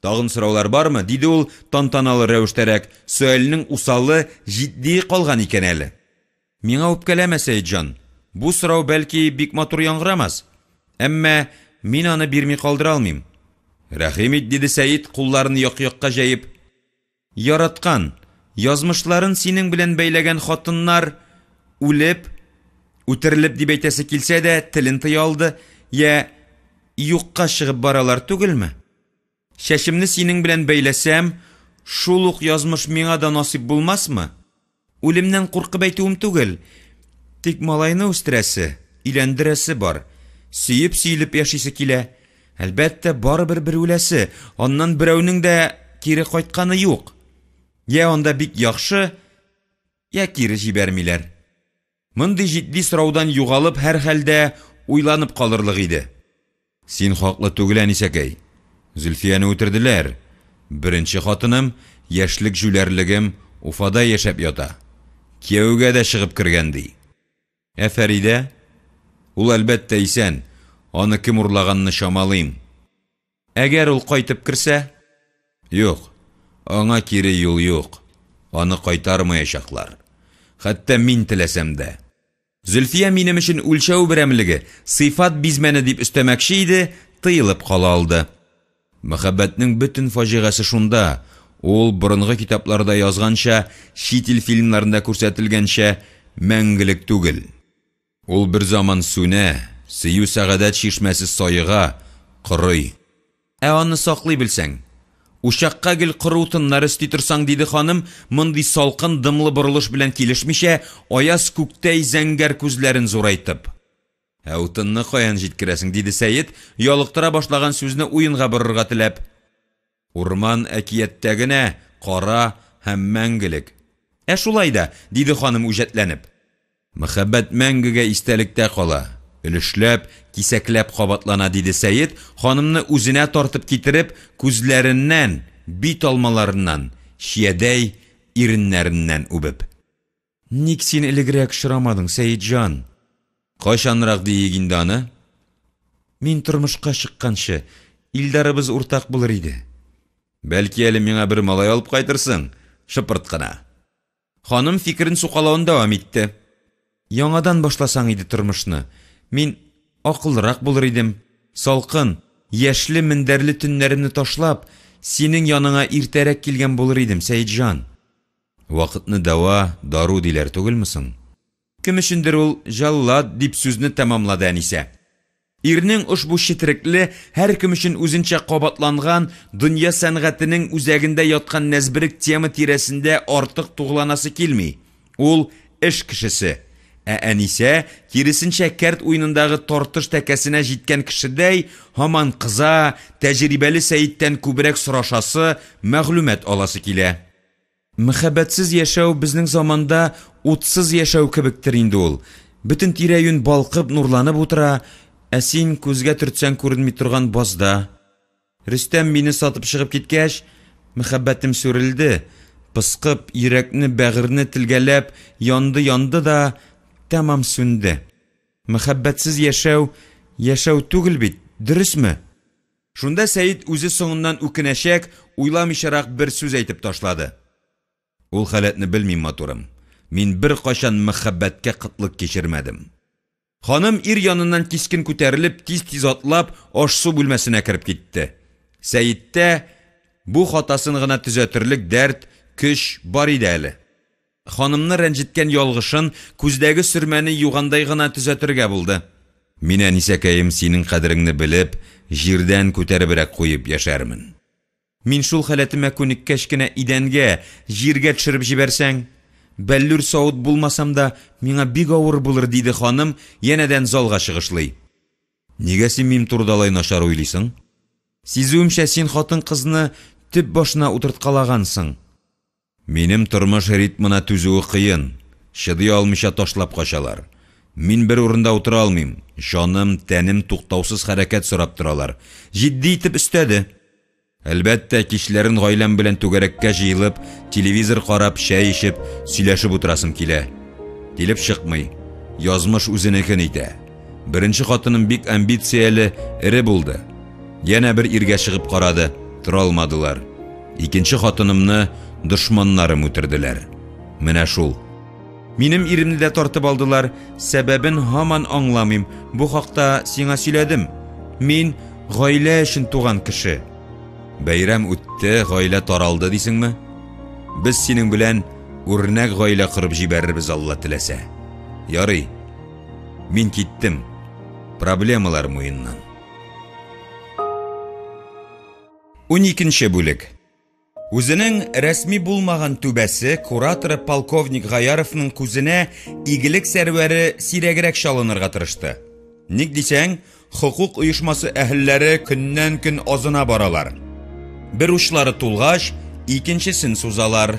Тагын сораулар бармы? диде ул тантаналы рәвештәрәк, сөальнең усалы җитдие калган икән әле. Миңа үпкәләмә, Сәетҗан, бу сорау, бәлки, бик матур яңгырамас. Әмма мин аны бирми калдыра алмыйм. Рәхим ит, диде Сәет, кулларын як-якка җәеп. Яраткан, язмышларын синең белән бәйләгән хатыннар үлеп, үтерелеп дип әйтәсе килсә дә, телен тыя алды, йә юкка чыгып баралар түгелме? Чәчемне синең белән бәйләсәм, шул ук язмыш миңа да насыйп булмасмы? Үлемнән куркып әйтүем түгел. Тик малайны үстерәсе, өйләндерәсе бар. Сөеп-сөелеп яшисе килә. Әлбәттә, барыбер бер үләсе, аннан берәүнең дә кире кайтканы юк. Йә анда бик яхшы, йә кире җибәрмиләр. Мондый җитди сораудан югалып, һәрхәлдә, уйланып калырлык иде. Син хаклы түгел, Әнисәкәй. Зөлфияне үтерделәр. Беренче хатыным, яшьлек җүләрлегем Уфада яшәп ята. Кияүгә дә чыгып кергән, ди. Ә Фәридә? Ул, әлбәттә, исән. Аны кем урлаганны чамалыйм. Әгәр ул кайтып керсә? Юк, аңа кире юл юк. Аны кайтармаячаклар. Хәтта мин теләсәм дә. Зөлфия минем өчен үлчәү берәмлеге, сыйфат бизмәне дип өстәмәкче иде, тыелып кала алды. Мәхәббәтнең бөтен фаҗигасе шунда, ул, борынгы китапларда язганча, чит ил фильмнарында күрсәтелгәнчә, мәңгелек түгел. Ул берзаман сүнә, сөю-сәгадәт чишмәсе саега, корый. Ә аны саклый белсәң? Учакка гел коры утыннар өсти торсаң, диде ханым, мондый салкын, дымлы борылыш белән килешмичә, аяз күктәй зәңгәр күзләрен зурайтып. Ә утынны каян җиткерәсең? диде Сәет, ялыктыра башлаган сүзне уенга борырга теләп. Урман әкияттә генә кара һәм мәңгелек. Ә шулай да, диде ханым үҗәтләнеп. Мәхәббәт мәңгегә истәлектә кала, өлешләп, кисәкләп кабатлана, диде Сәет, ханымны үзенә тартып китереп, күзләреннән, бит алмаларыннан, чиядәй иреннәреннән үбеп. Ник син элегрәк очрамадың, Сәетҗан? Кайчанрак диик инде аны? Мин тормышка чыкканчы, Илдарыбыз уртак булыр иде. Бәлки әле миңа бер малай алып кайтырсың, шыпырт кына. Ханым фикерен сукалавын дәвам итте. Яңадан башласаң иде тормышны, мин акыллырак булыр идем. Салкын, яшьле мендәрле төннәремне ташлап, синең яныңа иртәрәк килгән булыр идем, Сәетҗан. Вакытны дәва, дару диләр түгелме соң? Кем өчендер ул җәллад, дип сүзне тәмамлады Әнисә. Ирнең ошбу четерекле, һәркем өчен үзенчә кабатланган, дөнья сәнгатенең үзәгендә яткан нәзберек тема тирәсендә артык тугланасы килми. Ул, эш кешесе. Ә Әнисә, киресенчә, кәрт уенындагы тартыш тәкәсенә җиткән кешедәй, һаман кыза, тәҗрибәле Сәеттән күбрәк сорашасы, мәгълүмат аласы килә. Мәхәббәтсез яшәү безнең заманда утсыз яшәү кебектер инде ул. Бөтен тирә-юнь балкып, нурланып утыра, ә син күзгә төртсәң күренми торган базда. Рөстәм мине сатып чыгып киткәч, мәхәббәтем сүрелде, пыскып, йөрәкне, бәгырьне телгәләп, янды-янды да, тәмам сүнде. Мәхәббәтсез яшәү, яшәү түгел бит, дөресме? Шунда Сәет үзе соңыннан үкенәчәк, уйламыйчарак бер сүз әйтеп ташлады. Ул халәтне белмим, матурым. Мин беркайчан мәхәббәткә кытлык кичермәдем. Ханым ир яныннан кискен күтәрелеп, тиз-тиз атлап, аш-су бүлмәсенә кереп китте. Сәеттә бу хатасын гына төзәтерлек дәрт, көч бар иде әле. Ханымны рәнҗеткән ялгышын күздәге сөрмәне югандай гына төзәтергә булды. Мин, әнисәкәем, синең кадереңне белеп, җирдән күтәребрәк куеп яшәрмен. Мин шул халәтемә күнеккәч кенә идәнгә, җиргә төшереп җибәрсәң? Бәллүр савыт булмасам да, миңа бик авыр булыр, диде ханым, янәдән залга чыгышлый. Нигә син минем турыда алай начар уйлыйсың? Сизүемчә, син хатын-кызны төп башына утырткалагансың. Минем тормыш ритмына түзүе кыен, чыдый алмыйча ташлап качалар. Мин бер урында утыра алмыйм, җаным, тәнем туктаусыз хәрәкәт сорап торалар. Җитди итеп өстәде. Әлбәттә, кичләрен гаиләм белән түгәрәккә җыелып, телевизор карап, чәй эчеп, сөйләшеп утырасым килә. Килеп чыкмый. Язмыш үзенекен итә. Беренче хатыным бик амбицияле, эре булды. Янә бер иргә чыгып карады, тора алмадылар. Икенче хатынымны дошманнарым үтерделәр. Менә шул. Минем иремне дә тартып алдылар, сәбәбен һаман аңламыйм, бу хакта сиңа сөйләдем. Мин гаилә өчен туган кеше. Бәйрәм үтте, гаилә таралды дисеңме? Без синең белән үрнәк гаилә корып җибәрербез, Алла теләсә. Ярый. Мин киттем. Проблемалар муеннан. Уникенче бүлек. Үзенең рәсми булмаган түбәсе, кураторы полковник Гаяровның күзенә игелек сәрвәре сирәгрәк чалынырга тырышты. Ник дисәң, хокук оешмасы әһелләре көннән-көн азына баралар. Бер учлары тулгач, икенчесен сузалар.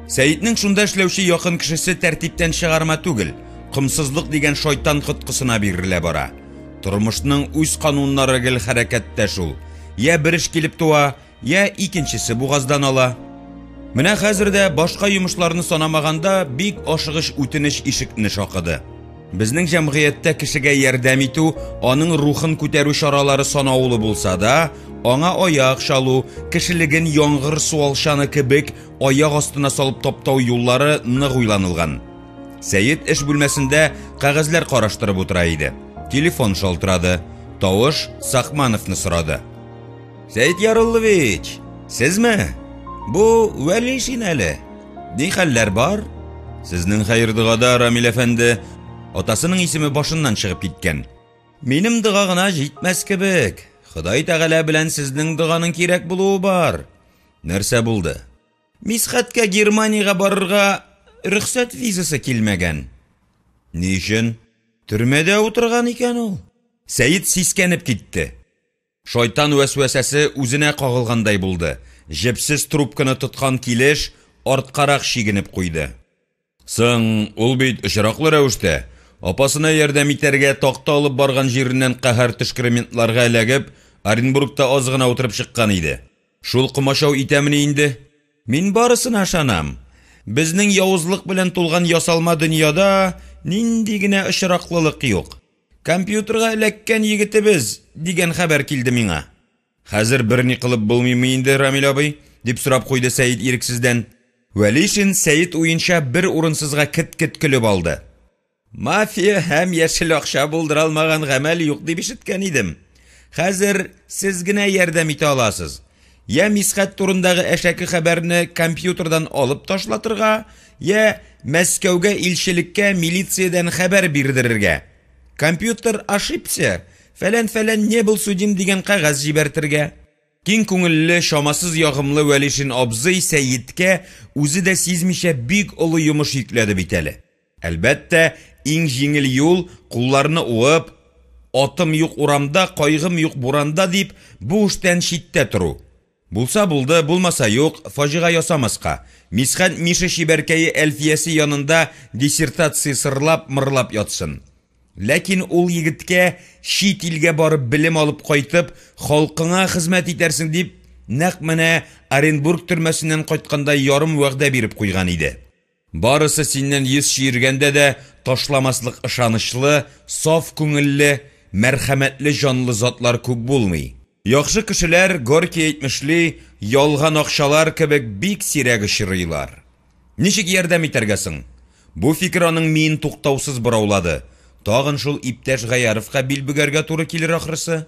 Сәетнең шунда эшләүче якын кешесе тәртиптән чыгарма түгел, комсызлык дигән шайтан коткысына бирелә бара. Тормышның үз кануннары гел хәрәкәттә шул. Я бер эш килеп туа, Я икенчесе бугаздан ала. Менә хәзер дә башка йомышларны санамаганда бик ашыгыч үтенеч ишекне шакыды. Безнең җәмгыятьтә кешегә ярдәм итү, аның рухын күтәрү чаралары санаулы булса да, аңа аяк чалу, кешелеген яңгыр суалчаны кебек аяк астына салып таптау юллары нык уйланылган. Сәет эш бүлмәсендә кәгазьләр караштырып утыра иде. Телефон шалтырады. Тавыш Сакмановны сорады. Сәет Яруллович, сезме? Бу Вәлишин әле. Ни хәлләр бар? Сезнең хәер догада, Рамил әфәнде. Атасының исеме башыннан чыгып киткән. Минем дога гына җитмәс кебек. Ходай Тәгалә белән сезнең доганың кирәк булуы бар. Нәрсә булды? Мисхәткә Германиягә барырга рөхсәт визасы килмәгән. Ни өчен? Төрмәдә утырган икән ул. Сәет сискәнеп китте. Шайтан вәсвәсәсе үзенә кагылгандай булды, җепсез трубканы тоткан килеш, арткарак чигенеп куйды. Соң, ул бит очраклы рәвештә, апасына ярдәм итәргә такта алып барган җиреннән каһәр төшкере ментларга эләгеп, Оренбургта аз гына утырып чыккан иде. Шул комачау итәмени инде? Мин барысына ышанам. Безнең явызлык белән тулган ясалма дөньяда нинди генә очраклылык юк. Компьютерга эләккән егетебез, дигән хәбәр килде миңа. Хәзер берни кылып булмыймы инде, Рамил абый? дип сорап куйды Сәет ирексездән. Вәлишин Сәет уенча бер урынсызга кет-кет көлеп алды. Мафия һәм яшел акча булдыра алмаган гамәл юк дип ишеткән идем. Хәзер сез генә ярдәм итә аласыз. Я Мисхәт турындагы әшәке хәбәрне компьютердан алып ташлатырга, я Мәскәүгә илчелеккә милициядән хәбәр бирдерергә. Компьютер ошибся, фәлән-фәлән не был судим дигән кәгазь җибәртергә. Киң күңелле, чамасыз ягымлы Вәлишин абзый Сәеткә үзе дә сизмичә бик олы йомыш йөкләде бит әле. Әлбәттә, иң җиңел юл, кулларны уып, атым юк урамда, кайгым юк буранда дип, бу эштән читтә тору. Булса булды, булмаса юк, фаҗига ясамаска. Мисхәт Миша чибәркәе Әлфиясе янында диссертация сырлап-мырлап ятсын. Ләкин ул егеткә чит илгә барып белем алып кайтып, халкыңа хезмәт итәрсең дип, нәкъ менә Оренбург төрмәсеннән кайтканда ярым вәгъдә биреп куйган иде. Барысы синнән йөз чөергәндә дә ташламаслык ышанычлы, саф күңелле, мәрхәмәтле җанлы затлар күп булмый. Яхшы кешеләр, Горький әйтмешли, ялган акчалар кебек бик сирәк очрыйлар. Ничек ярдәм итәргә соң? Бу фикер аның миен туктаусыз бораулады. Тагын шул иптәш Гаяровка бил бөгәргә туры килер ахрысы.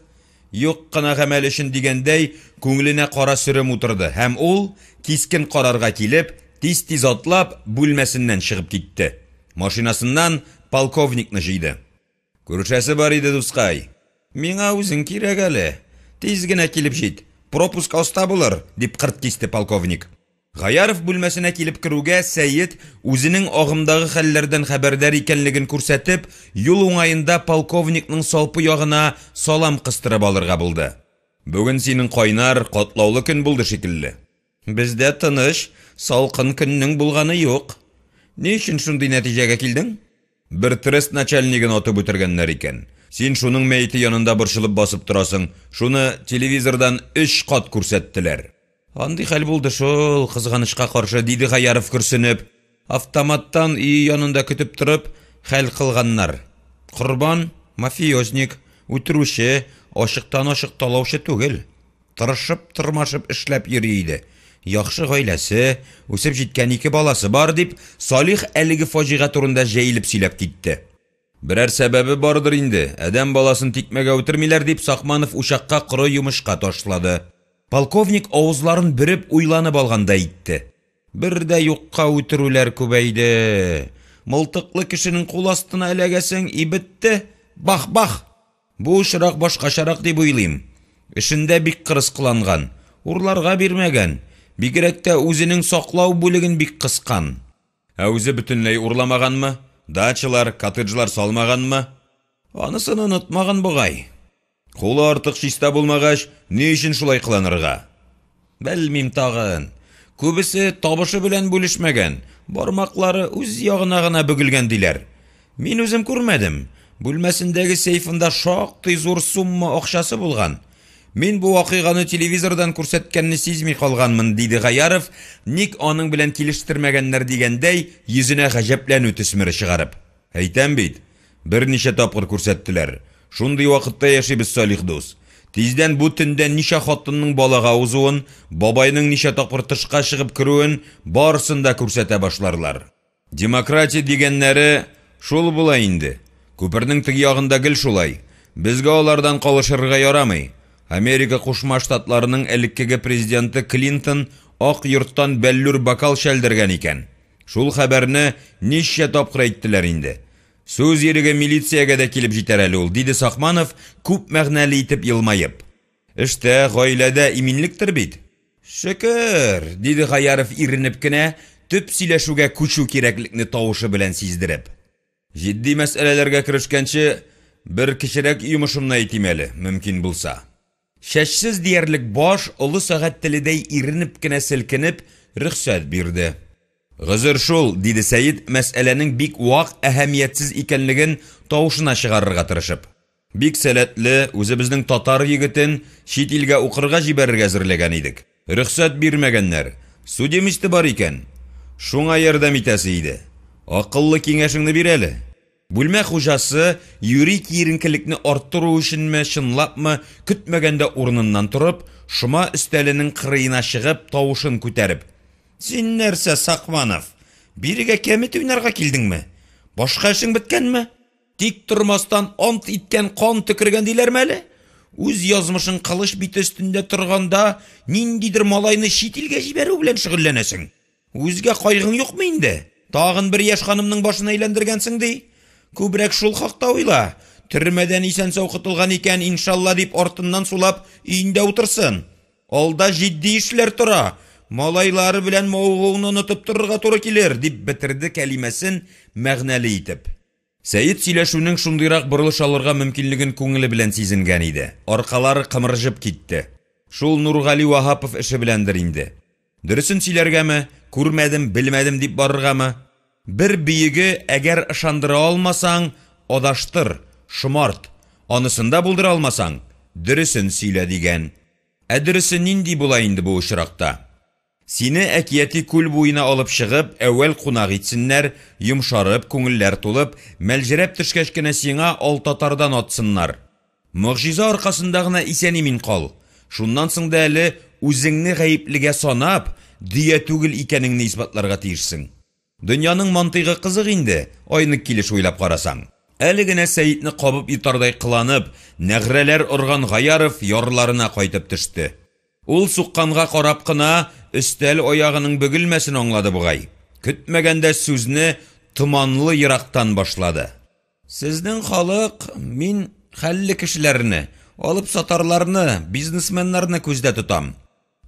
Юк кына гамәл өчен дигәндәй, күңеленә кара сөрем утырды һәм ул, кискен карарга килеп, тиз-тиз атлап, бүлмәсеннән чыгып китте. Машинасыннан полковникны җыйды. Күрешәсе бар иде, дускай. Миңа үзең кирәк әле. Тиз генә килеп җит. Пропуск аста булыр, дип кырт кисте полковник. Гаяров бүлмәсенә килеп керүгә, Сәет, үзенең агымдагы хәлләрдән хәбәрдар икәнлеген күрсәтеп, юл уңаенда полковникның салпы ягына салам кыстырып алырга булды. Бүген синең кайнар, катлаулы көн булды шикелле. Бездә тыныч, салкын көннең булганы юк. Ни өчен шундый нәтиҗәгә килдең? Бер трест начальнигын атып үтергәннәр икән. Син шуның мәете янында борчылып басып торасың, шуны телевизордан өч кат күрсәттеләр. Андый хәл булды шул, кызганычка каршы, диде Гаяров көрсенеп. Автоматтан өе янында көтеп торып, хәл кылганнар. Корбан, мафиозник, үтерүче, ачыктан-ачык талаучы түгел. Тырышып-тырмашып эшләп йөри иде. Яхшы гаиләсе, үсеп җиткән ике баласы бар, дип, Салих әлеге фаҗига турында җәелеп сөйләп китте. Берәр сәбәбе бардыр инде, адәм баласын тикмәгә үтермиләр, дип Сакманов учакка коры йомычка ташлады. Полковник авызларын бөреп уйланып алгандай итте. Бер дә юкка үтерүләр күбәйде. Мылтыклы кешенең кул астына эләгәсең, и бетте, бах-бах! Бу очрак башкачарак дип уйлыйм. Эшендә бик кырыс кыланган, урларга бирмәгән, бигрәк тә үзенең саклау бүлеген бик кыскан. Ә үзе бөтенләй урламаганмы? Дачалар, коттеджлар салмаганмы? Анысын онытмаган бугай. Кулы артык чиста булмагач, ни өчен шулай кыланырга? Белмим тагын. Күбесе табышы белән бүлешмәгән, бармаклары үз ягына гына бөгелгән диләр. Мин үзем күрмәдем. Бүлмәсендәге сейфында шактый зур сумма акчасы булган. Мин бу вакыйганы телевизордан күрсәткәнне сизми калганмын, диде Гаяров, ник аның белән килештермәгәннәр дигәндәй, йөзенә гаҗәпләнү төсмере чыгарып. Әйтәм бит, берничә тапкыр күрсәттеләр. Шундый вакытта яшибез, Салих дус. Тиздән бу төндә ничә хатынның балага узуын, бабайның ничә тапкыр тышка чыгып керүен, барысын да күрсәтә башларлар. Демократия дигәннәре шул була инде. Күпернең теге ягында гел шулай. Безгә алардан калышырга ярамый. Америка Кушма Штатларының элеккеге президенты Клинтон Ак йорттан бәллүр бокал чәлдергән икән. Шул хәбәрне ничә тапкыр әйттеләр инде. Сүз иреге милициягә дә килеп җитәр әле ул, диде Сакманов, күп мәгънәле итеп елмаеп. Эштә, гаиләдә иминлектер бит? Шөкер, диде Гаяров иренеп кенә, төп сөйләшүгә күчү кирәклекне тавышы белән сиздереп. Җитди мәсьәләләргә керешкәнче, бер кечерәк йомышымны әйтим әле, мөмкин булса. Чәчсез диярлек баш олы сәгать теледәй иренеп кенә селкенеп, рөхсәт бирде. Гозер шул, диде Сәет, мәсьәләнең бик вак, әһәмиятсез икәнлеген тавышына чыгарырга тырышып. Бик сәләтле, үзебезнең татар егетен чит илгә укырга җибәрергә әзерләгән идек. Рөхсәт бирмәгәннәр. Судимосте бар икән. Шуңа ярдәм итәсе иде. Акыллы киңәшеңне бир әле. Бүлмә хуҗасы, юри киеренкелекне арттыру өченме, чынлапмы, көтмәгәндә урыныннан торып, шома өстәленең кырыена чыгып, тавышын күтәреп. Син нәрсә, Сакманов, бирегә кәмит уйнарга килдеңме? Башка эшең беткәнме? Тик тормастан ант иткән кан төкергән диләрме әле? Үз язмышың кылыч бите өстендә торганда, ниндидер малайны чит илгә җибәрү белән шөгыльләнәсең. Үзгә кайгың юкмы инде? Тагын бер яшь ханымның башын әйләндергәнсең ди. Күбрәк шул хакта уйла. Төрмәдән исән-сау котылган икән, иншалла дип артыннан сулап, өендә утырсын. Алда җитди эшләр тора. Малайлары белән мавыгуыңны онытып торырга туры килер, дип бетерде кәлимәсен мәгънәле итеп. Сәет сөйләшүнең шундыйрак борылыш алырга мөмкинлеген күңеле белән сизенгән иде, аркалары кымырҗып китте. Шул Нургали Ваһапов эше беләндер инде. Дөресен сөйләргәме, күрмәдем, белмәдем дип барыргамы? Бер бөеге, әгәр ышандыра алмасаң, адаштыр, шомарт, анысын да булдыра алмасаң, дөресен сөйлә, дигән. Ә дөресе нинди була инде бу очракта? Сине әкияти күл буена алып чыгып, әүвәл кунак итсеннәр, йомшарып, күңелләр тулып, мәлҗерәп төшкәч кенә сиңа алтатардан атсыннар. Могҗиза аркасында гына исән-имин кал. Шуннан соң да әле үзеңне гаеплегә санап, дөя түгел икәнеңне исбатларга тиешсең. Дөньяның мантыйгы кызык инде, айнык килеш уйлап карасаң. Әле генә Сәетне кабып йотардай кыланып, нәгърәләр орган Гаяров ярларына кайтып төште. Ул сукканга карап кына өстәл аягының бөгелмәсен аңлады бугай. Көтмәгәндә сүзне томанлы ерактан башлады. Сезнең халык, мин хәлле кешеләрне, алып-сатарларны, бизнесменнарны күздә тотам.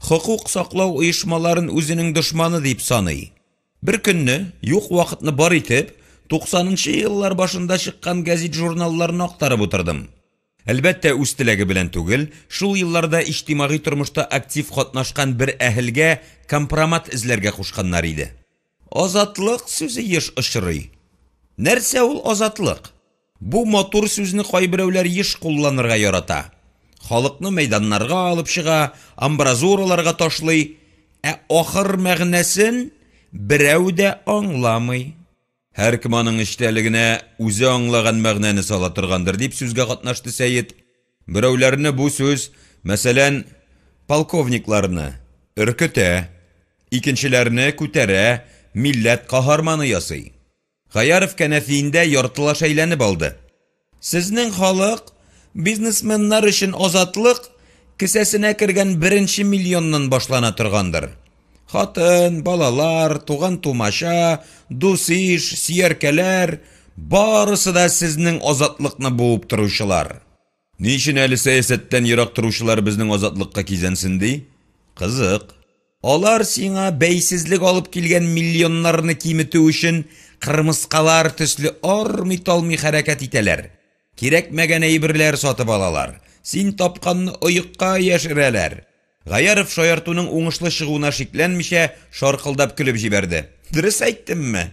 Хокук саклау оешмаларын үзенең дошманы дип саный. Беркөнне, юк вакытны бар итеп, туксанынчы еллар башында чыккан гәзит-журналларны актарып утырдым. Әлбәттә, үз теләге белән түгел, шул елларда иҗтимагый тормышта актив катнашкан бер әһелгә компромат эзләргә кушканнар иде. Азатлык сүзе еш очрый. Нәрсә ул азатлык? Бу матур сүзне кайберәүләр еш кулланырга ярата. Халыкны мәйданнарга алып чыга, амбразураларга ташлый, ә ахыр мәгънәсен берәү дә аңламый. Һәркем аның эчтәлегенә үзе аңлаган мәгънәне сала торгандыр, дип сүзгә катнашты Сәет. Берәүләрне бу сүз, мәсәлән, полковникларны, өркетә, икенчеләрне күтәрә, милләт каһарманы ясый. Гаяров кәнәфиендә яртылаш әйләнеп алды. Сезнең халык, бизнесменнар өчен азатлык кесәсенә кергән беренче миллионнан башлана торгандыр. Хатын, балалар, туган-тумача, дус-иш, сөяркәләр, барысы да сезнең азатлыкны буып торучылар. Ни өчен әле сәясәттән ерак торучылар безнең азатлыкка кизәнсен ди? Кызык. Алар сиңа бәйсезлек алып килгән миллионнарны киметү өчен кырмыскалар төсле армый-талмый хәрәкәт итәләр. Кирәкмәгән әйберләр сатып алалар, син тапканны оекка яшерәләр. Гаяров шаяртуның уңышлы чыгуына шикләнмичә, шаркылдап көлеп җибәрде. Дөрес әйттемме?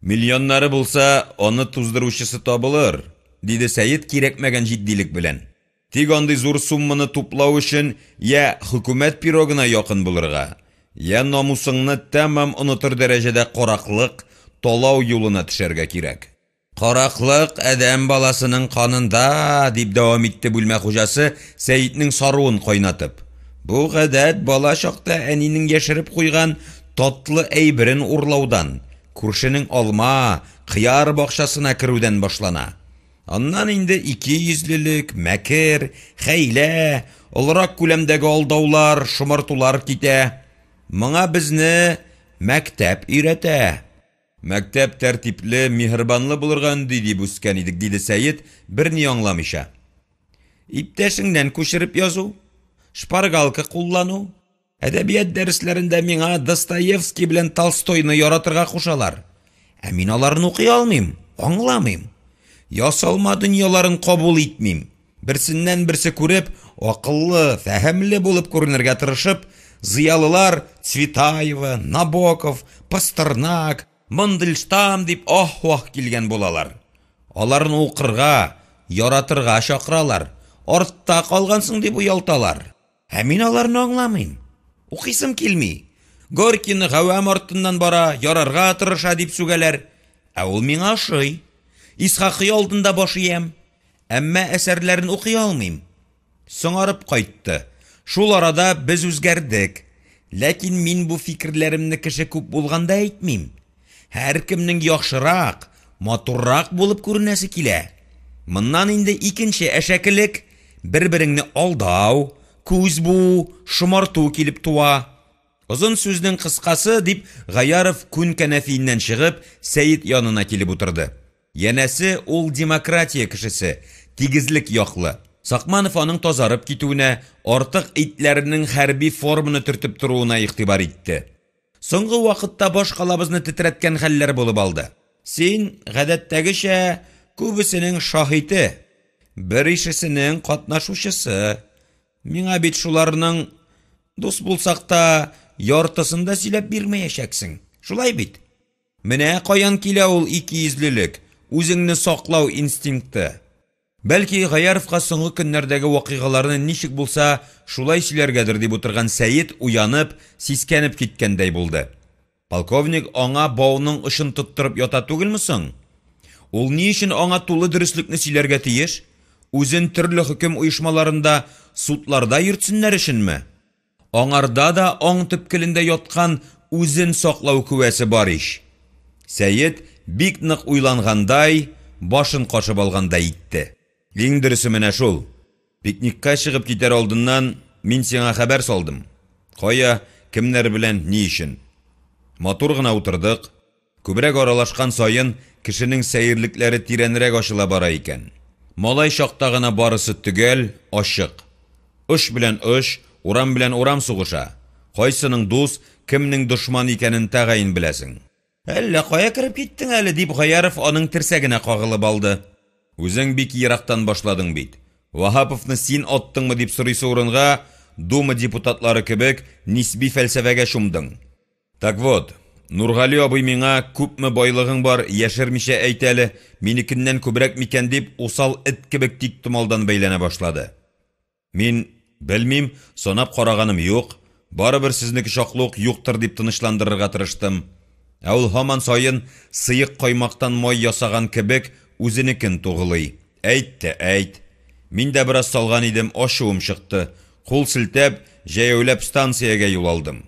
Миллионнары булса, аны туздыручысы табылыр, диде Сәет кирәкмәгән җитдилек белән. Тик андый зур сумманы туплау өчен йә хөкүмәт пирогына якын булырга, йә намусыңны тәмам онытыр дәрәҗәдә караклык, талау юлына төшәргә кирәк. Караклык адәм баласының канында, дип дәвам итте бүлмә хуҗасы, Сәетнең саруын кайнатып. Бу гадәт бала чакта әнинең яшереп куйган татлы әйберен урлаудан, күршенең алма, кыяр бакчасына керүдән башлана. Аннан инде икейөзлелек, мәкер, хәйлә, олырак күләмдәге алдаулар, шомартулар китә. Моңа безне мәктәп өйрәтә. Мәктәп тәртипле, миһербанлы булырга өнди дип үскән идек, диде Сәет, берни аңламыйча. Иптәшеңнән күчереп язу, шпаргалка куллану. Әдәбият дәресләрендә миңа Достоевский белән Толстойны яратырга кушалар. Ә мин аларны укый алмыйм, аңламыйм. Ясалма дөньяларын кабул итмим. Берсеннән-берсе күреп, акыллы, фәһемле булып күренергә тырышып, зыялылар Цветаева, Набоков, Пастернак, Мандельштам дип аһ-ваһ килгән булалар. Аларны укырга, яратырга чакыралар, артта калгансың дип оялталар. Ә мин аларны аңламыйм. Укыйсым килми. Горькийны гавәм артыннан бара, ярарга тырыша дип сүгәләр. Ә ул миңа ошый. Исхакый алдында баш иям. Әмма әсәрләрен укый алмыйм. Соңарып кайтты. Шул арада без үзгәрдек. Ләкин мин бу фикерләремне кеше күп булганда әйтмим. Һәркемнең яхшырак, матуррак булып күренәсе килә. Моннан инде икенче әшәкелек, бер-береңне алдау, күз буу, шомарту килеп туа. Озын сүзнең кыскасы, дип, Гаяров күн кәнәфиеннән чыгып, Сәет янына килеп утырды. Янәсе, ул демократия кешесе, тигезлек яклы. Сакманов аның тазарып китүенә, артык итләренең хәрби форманы төртеп торуына игътибар итте. Соңгы вакытта баш калабызны тетрәткән хәлләр булып алды. Син, гадәттәгечә, күбесенең шаһите, беришесенең катнашучысы. Миңа бит шуларның, дус булсак та, яртысын да сөйләп бирмәячәксең, шулай бит? Менә каян килә ул икейөзлелек, үзеңне саклау инстинкты. Бәлки, Гаяровка соңгы көннәрдәге вакыйгаларны ничек булса, шулай сөйләргәдер дип утырган Сәет уянып, сискәнеп киткәндәй булды. Полковник аңа бауның очын тоттырып ята түгелме соң? Ул ни өчен аңа тулы дөреслекне сөйләргә тиеш? Үзен төрле хөкем оешмаларында, судларда йөртсеннәр өченме? Аңарда да аң төпкелендә яткан үзен саклау күәсе бар ич. Сәет, бик нык уйлангандай, башын кашып алгандай итте. Иң дөресе менә шул. Пикникка чыгып китәр алдыннан мин сиңа хәбәр салдым. Кая, кемнәр белән, ни өчен. Матур гына утырдык. Күбрәк аралашкан саен, кешенең сәерлекләре тирәнрәк ачыла бара икән. Малай чакта гына барысы төгәл, ачык. Оч белән оч, урам белән урам сугыша. Кайсының дус, кемнең дошман икәнен тәгаен беләсең. Әллә кая кереп киттең әле, дип Гаяров аның терсәгенә кагылып алды. Үзең бик ерактан башладың бит. Ваһаповны син аттыңмы дип сорыйсы урынга, Дума депутатлары кебек, нисби фәлсәфәгә чумдың. Так вот, Нургали абый миңа, күпме байлыгың бар, яшермичә әйт әле, минекеннән күбрәк микән дип, усал эт кебек тиктомалдан бәйләнә башлады. Мин, белмим, санап караганым юк, барыбер сезнеке чаклы ук юктыр дип тынычландырырга тырыштым. Ә ул һаман саен, сыек каймактан май ясаган кебек, үзенекен тугылый. Әйт тә әйт. Мин дә бераз салган идем, ачуым чыкты. Кул селтәп, җәяүләп станциягә юл алдым.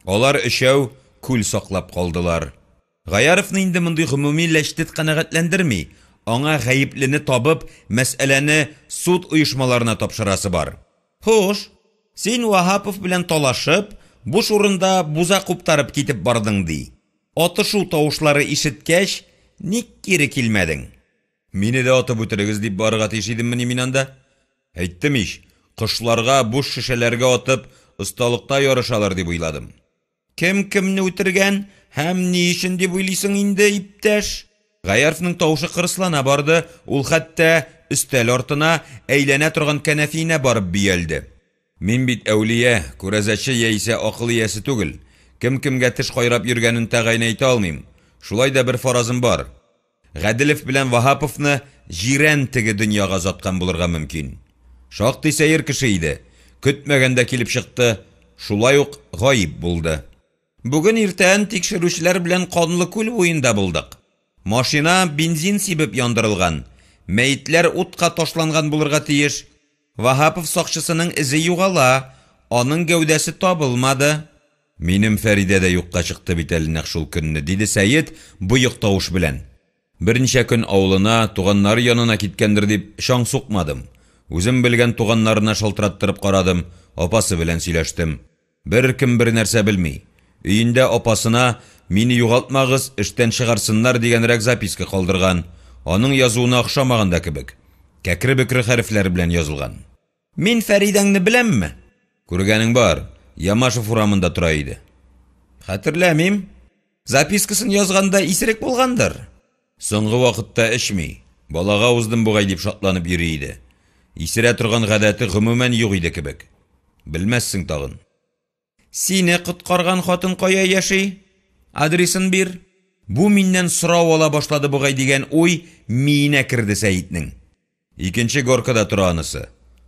Алар өчәү күл саклап калдылар. Гаяровны инде мондый гомуми ләчтет канәгатьләндерми, аңа гаеплене табып, мәсьәләне суд оешмаларына тапшырасы бар. Хуш, син Ваһапов белән талашып, буш урында буза куптарып китеп бардың, ди. Атышу тавышлары ишеткәч, ник кире килмәдең? Мине дә атып үтерегез дип барырга тиеш идеммени мин анда? Әйттем ич, кошларга буш шешәләргә атып, осталыкта ярышалар дип уйладым. Кем кемне үтергән һәм ни өчен дип уйлыйсың инде, иптәш? Гаярфның тавышы кырыслана барды, ул хәтта өстәл артына, әйләнә торган кәнәфиенә барып бөялде. Мин бит әүлия, күрәзәче яисә акыл иясе түгел. Кем кемгә теш кайрап йөргәнен тәгаен әйтә алмыйм. Шулай да бер фаразым бар. Гаделев белән Ваһаповны Җирән теге дөньяга озаткан булырга мөмкин. Шактый сәер кеше иде, көтмәгәндә килеп чыкты, шулай ук гаип булды. Бүген иртән тикшерүчеләр белән Канлы күл буенда булдык. Машина бензин сибеп яндырылган, мәетләр утка ташланган булырга тиеш. Ваһапов сакчысының эзе югала, аның гәүдәсе табылмады. Минем Фәридә дә юкка чыкты бит әле нәкъ шул көнне, диде Сәет боек тавыш белән. Берничә көн авылына, туганнары янына киткәндер дип чаң сукмадым. Үзем белгән туганнарына шалтыраттырып карадым, апасы белән сөйләштем. Беркем бернәрсә белми. Өендә апасына, Мине югалтмагыз, эштән чыгарсыннар дигәнрәк записка калдырган. Аның язуына охшамаган да кебек. Кәкре-бөкре хәрефләр белән язылган. Мин Фәридәңне беләмме? Күргәнең бар, Ямашев урамында тора иде. Хәтерләмим. Запискасын язганда исерек булгандыр. Соңгы вакытта эчми, балага уздым бугай дип шатланып йөри иде. Исерә торган гадәте гомумән юк иде кебек. Белмәссең тагын. Сине коткарган хатын кая яши? Адресын бир. Бу миннән сорау ала башлады бугай дигән уй миенә керде Сәетнең. Икенче горкада тора анысы.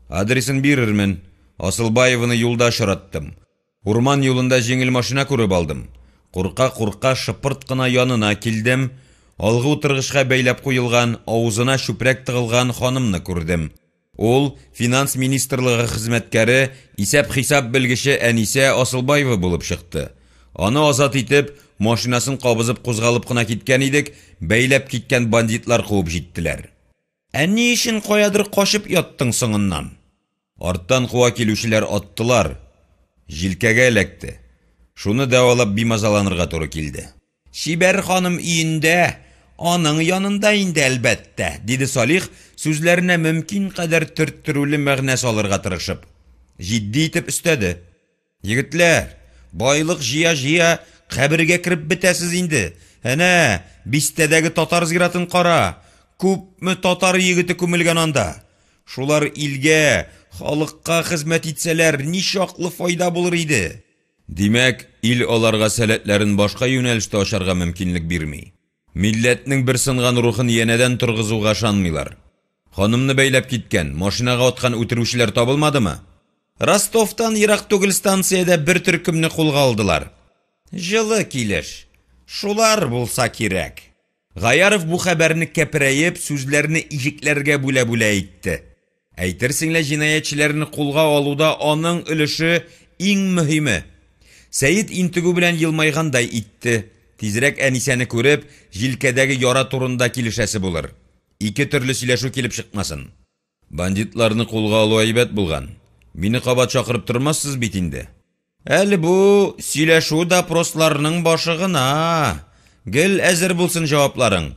Адресын бирермен. Асылбаеваны юлда очраттым. Урман юлында җиңел машина күреп алдым. Курка-курка шыпырт кына янына килдем. Алгы утыргычка бәйләп куелган, авызына чүпрәк тыгылган ханымны күрдем. Ул, финанс министрлыгы хезмәткәре, исәп-хисап белгече Әнисә Асылбаева булып чыкты. Аны азат итеп, машинасын кабызып кузгалып кына киткән идек, бәйләп киткән бандитлар куып җиттеләр. Ә ни өчен каядыр качып яттың соңыннан? Арттан куа килүчеләр аттылар. Җилкәгә эләкте. Шуны дәвалап бимазаланырга туры килде. Чибәр ханым өендә, аның янында инде, әлбәттә, диде Салих, сүзләренә мөмкин кадәр төрттерүле мәгънә салырга тырышып. Җитди итеп өстәде. Егетләр, байлык җыя-җыя кабергә кереп бетәсез инде. Әнә, бистәдәге татар зиратын кара. Күпме татар егете күмелгән анда. Шулар илгә, халыкка хезмәт итсәләр, ничаклы файда булыр иде. Димәк, ил аларга сәләтләрен башка юнәлештә ачарга мөмкинлек бирми. Милләтнең бер сынган рухын янәдән торгызуга ышанмыйлар. Ханымны бәйләп киткән, машинага аткан үтерүчеләр табылмадымы? Ростовтан ерак түгел станциядә бер төркемне кулга алдылар. Җылы килеш. Шулар булса кирәк. Гаяров бу хәбәрне кәперәеп, сүзләрне иҗекләргә бүлә-бүлә әйтте. Әйтерсең лә җинаятьчеләрне кулга алуда аның өлеше иң мөһиме. Сәет интегү белән елмайгандай итте. Тизрәк Әнисәне күреп, җилкәдәге яра турында килешәсе булыр. Ике төрле сөйләшү килеп чыкмасын. Бандитларны кулга алу әйбәт булган. Мине кабат чакырып тормассыз бит инде. Әле бу сөйләшү-допросларның башы гына. Гел әзер булсын җавапларың.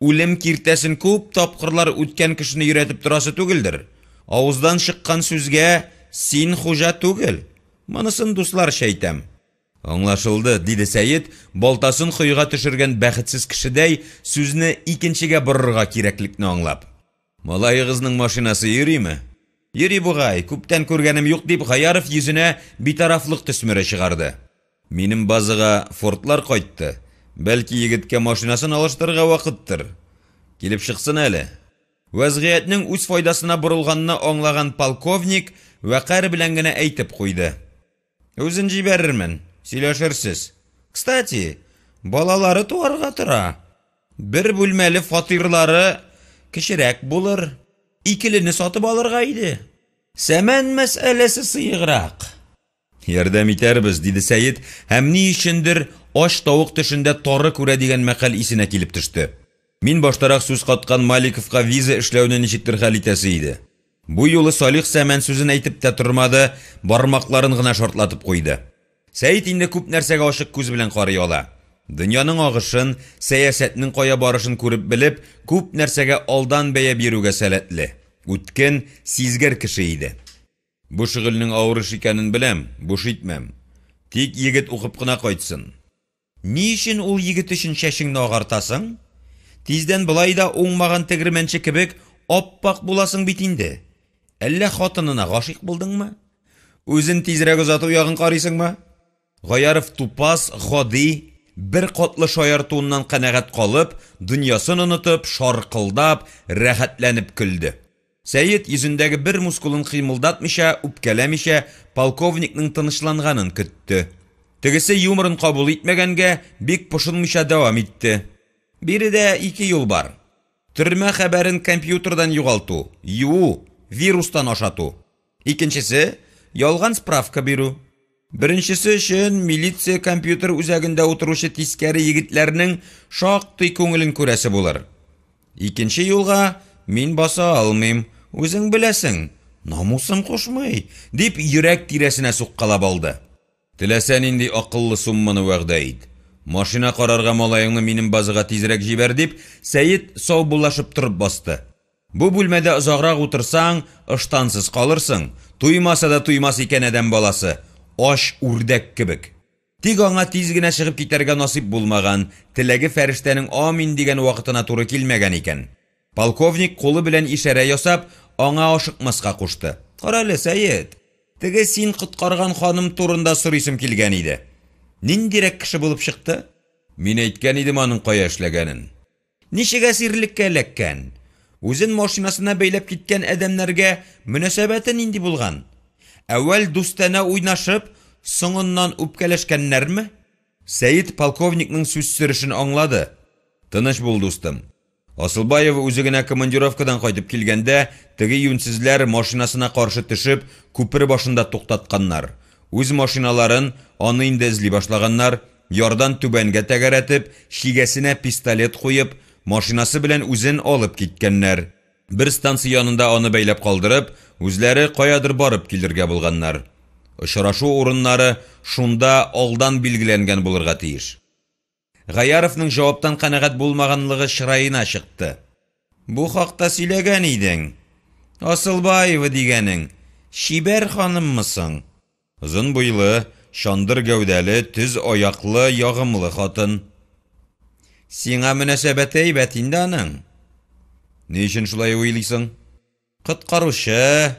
Үлем киртәсен күп тапкырлар үткән кешене өйрәтеп торасы түгелдер. Авыздан чыккан сүзгә син хуҗа түгел. Монысын дусларча әйтәм. Аңлашылды, диде Сәет, балтасын коега төшергән бәхетсез кешедәй, сүзне икенчегә борырга кирәклекне аңлап. Малаегызның машинасы йөриме? Йөри бугай, күптән күргәнем юк, дип Гаяров йөзенә битарафлык төсмере чыгарды. Минем базага Фордлар кайтты, бәлки егеткә машинасын алыштырырга вакыттыр. Килеп чыксын әле. Вәзгыятьнең үз файдасына борылганны аңлаган полковник вәкарь белән генә әйтеп куйды. Үзен җибәрермен, сөйләшерсез. Кстати, балалары туарга тора. Бер бүлмәле фатирлары кечерәк булыр. Икелене сатып алырга иде. Сәмән мәсьәләсе сыеграк. Ярдәм итәрбез, диде Сәет һәм ни өчендер ач тавык төшендә тары күрә дигән мәкаль исенә килеп төште. Мин баштарак сүз каткан Маликовка виза эшләүне ничектер хәл итәсе иде. Бу юлы Салих Сәмән сүзен әйтеп тә тормады, бармакларын гына шартлатып куйды. Сәет инде күп нәрсәгә ачык күз белән карый ала. Дөньяның агышын, сәясәтнең кая барышын күреп-белеп, күп нәрсәгә алдан бәя бирүгә сәләтле, үткен, сизгер кеше иде. Бу шөгыльнең авыр эш икәнен беләм, буш итмәм. Тик егет укып кына кайтсын. Ни өчен ул егет өчен чәчеңне агартасың? Тиздән болай да уңмаган тегермәнче кебек ап-ак буласың бит инде. Әллә хатынына гашыйк булдыңмы? Үзен тизрәк озату ягын карыйсыңмы? Гаяров тупас, гади, беркатлы шаяртуыннан канәгать калып, дөньясын онытып, шаркылдап, рәхәтләнеп көлде. Сәет, йөзендәге бер мускулын кыймылдатмыйча, үпкәләмичә, полковникның тынычланганын көтте. Тегесе юморын кабул итмәгәнгә, бик пошынмыйча дәвам итте. Биредә ике юл бар. Төрмә хәбәрен компьютердан югалту, юу, вирустан ашату. Икенчесе, ялган справка бирү. Беренчесе өчен милиция компьютер үзәгендә утыручы тискәре егетләрнең шактый күңелен күрәсе булыр. Икенче юлга мин баса алмыйм, үзең беләсең, намусым кушмый, дип йөрәк тирәсенә суккалап алды. Теләсә нинди акыллы сумманы вәгъдә ит. Машина карарга малаеңны минем базага тизрәк җибәр, дип, Сәет саубуллашып торып басты. Бу бүлмәдә озаграк утырсаң, ыштансыз калырсың, туймаса да туймас икән адәм баласы, ач үрдәк кебек. Тик аңа тиз генә чыгып китәргә насыйп булмаган, теләге фәрештәнең амин дигән вакытына туры килмәгән икән. Полковник кулы белән ишарә ясап, аңа ашыкмаска кушты. Карале, Сәет, теге син коткарган ханым турында сорыйсым килгән иде. Ниндирәк кеше булып чыкты? Мин әйткән идем аның кая эшләгәнен. Ничек әсирлеккә эләккән? Үзен машинасына бәйләп киткән адәмнәргә мөнәсәбәте нинди булган? Әүвәл дустанә уйнашып, соңыннан үпкәләшкәннәрме? Сәет полковникның сүз сөрешен аңлады. Тыныч бул, дустым. Асылбаева үзе генә командировкадан кайтып килгәндә, теге юньсезләр машинасына каршы төшеп, күпер башында туктатканнар. Үз машиналарын, аны инде эзли башлаганнар, ярдан түбәнгә тәгәрәтеп, чигәсенә пистолет куеп, машинасы белән үзен алып киткәннәр. Бер станция янында аны бәйләп калдырып, үзләре каядыр барып килергә булганнар. Очрашу урыннары шунда алдан билгеләнгән булырга тиеш. Гаяровның җаваптан канәгать булмаганлыгы чыраена чыкты. Бу хакта сөйләгән идең. Асылбаева дигәнең чибәр ханыммы соң? Озын буйлы, чандыр гәүдәле, төз аяклы, ягымлы хатын. Сиңа мөнәсәбәте әйбәт инде аның. Ни өчен шулай уйлыйсың? Коткаручы,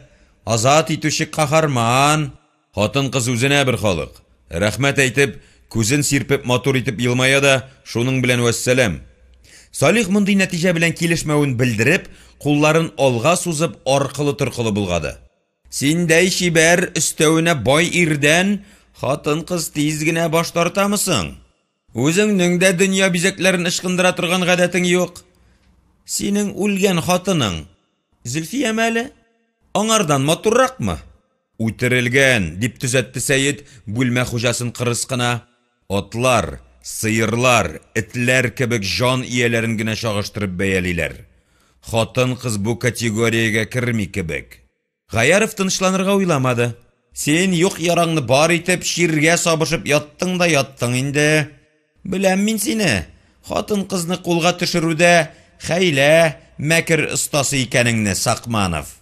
азат итүче каһарман. Хатын-кыз үзенә бер халык. Рәхмәт әйтеп, күзен сирпеп матур итеп елмая да, шуның белән вәссәлам. Салих мондый нәтиҗә белән килешмәвен белдереп, кулларын алга сузып, аркылы-торкылы болгады. Синдәй чибәр, өстәвенә бай ирдән хатын-кыз тиз генә баш тартамы соң? Үзеңнең дә дөнья бизәкләрен ычкындыра торган гадәтең юк. Синең үлгән хатының Зөлфияме әле? Аңардан матурракмы? Үтерелгән, дип төзәтте Сәет бүлмә хуҗасын кырыс кына. Атлар, сыерлар, этләр кебек җан ияләрен генә чагыштырып бәялиләр. Хатын-кыз бу категориягә керми кебек. Гаяров тынычланырга уйламады. Син юк яраңны бар итеп, чиргә сабышып яттың да яттың инде. Беләм мин сине, хатын-кызны кулга төшерүдә хәйлә, мәкер остасы икәнеңне, Сакманов.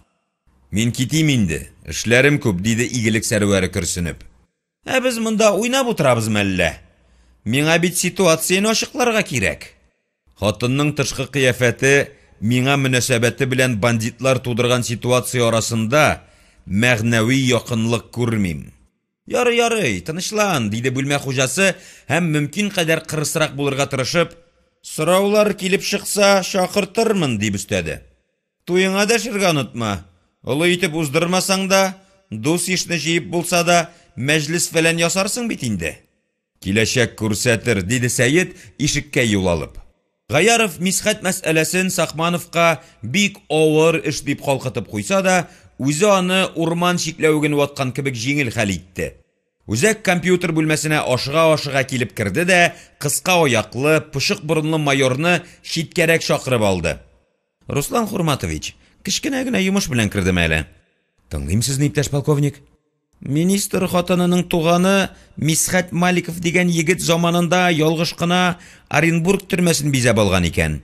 Мин китим инде, эшләрем күп, диде Игелек Сәрвәре көрсенеп. Ә без монда уйнап утырабызмы әллә? Миңа бит ситуацияне ачыкларга кирәк. Хатынның тышкы кыяфәте, миңа мөнәсәбәте белән бандитлар тудырган ситуация арасында мәгънәви якынлык күрмим. Ярый, ярый, тынычлан, диде бүлмә хуҗасы һәм мөмкин кадәр кырысрак булырга тырышып, сораулар килеп чыкса, чакыртырмын, дип өстәде. Туеңа дәшергә онытма. Олы итеп уздырмасаң да, дус-ишне җыеп булса да, мәҗлес-фәлән ясарсың бит инде. Киләчәк күрсәтер, диде Сәет, ишеккә юл алып. Гаяров Мисхәт мәсьәләсен Сакмановка бик авыр эш дип калкытып куйса да, үзе аны урман чикләвеген ваткан кебек җиңел хәл итте. Үзәк компьютер бүлмәсенә ашыга-ашыга килеп керде дә кыска аяклы, почык борынлы майорны читкәрәк чакырып алды. Руслан Хурматович, кечкенә генә йомыш белән кердем әле. Тыңлыйм сезне, иптәш полковник. Министр хатынының туганы Мисхәт Маликов дигән егет заманында ялгыш кына Оренбург төрмәсен бизәп алган икән.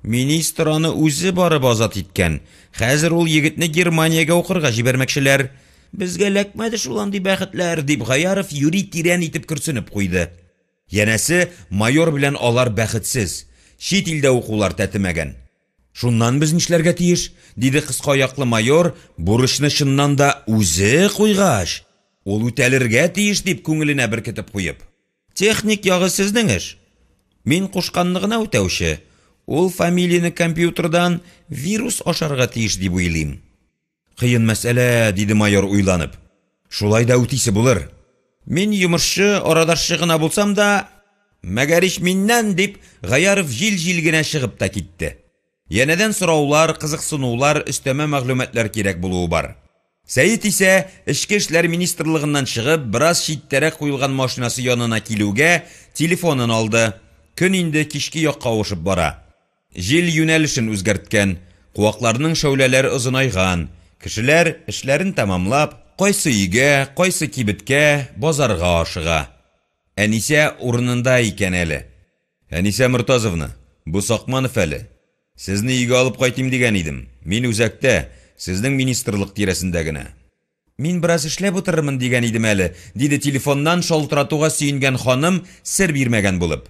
Министр аны үзе барып азат иткән. Хәзер ул егетне Германиягә укырга җибәрмәкчеләр. Безгә эләкмәде шул андый бәхетләр, дип Гаяров юри тирән итеп көрсенеп куйды. Янәсе, майор белән алар бәхетсез, чит илдә укулар тәтемәгән. Шуннан без нишләргә тиеш? диде кыска аяклы майор, бурычны чыннан да үзе куйгач, ул үтәлергә тиеш дип күңеленә беркетеп куеп. Техник ягы сезнең эш. Мин кушканны гына үтәүче. Ул фамилияне компьютердан вирус ашарга тиеш дип уйлыйм. Кыен мәсьәлә, диде майор уйланып. Шулай да үтисе булыр. Мин йомышчы, арадашчы гына булсам да, мәгәрич миннән, дип, Гаяров җил-җил генә чыгып та китте. Янәдән сораулар, кызыксынулар, өстәмә мәгълүматлар кирәк булуы бар. Сәет исә, Эчке эшләр министрлыгыннан чыгып, бераз читтәрәк куелган машинасы янына килүгә, телефонын алды. Көн инде кичке якка авышып бара. Җил юнәлешен үзгәрткән, куакларның шәүләләре озынайган, кешеләр, эшләрен тәмамлап, кайсы өйгә, кайсы кибеткә, базарга ашыга. Әнисә урынында икән әле. Әнисә Мортазовна, бу Сакманов әле. Сезне өйгә алып кайтыйм дигән идем. Мин үзәктә, сезнең министрлык тирәсендә генә. Мин бераз эшләп утырырмын дигән идем әле, диде телефоннан шалтыратуга сөенгән ханым, сер бирмәгән булып.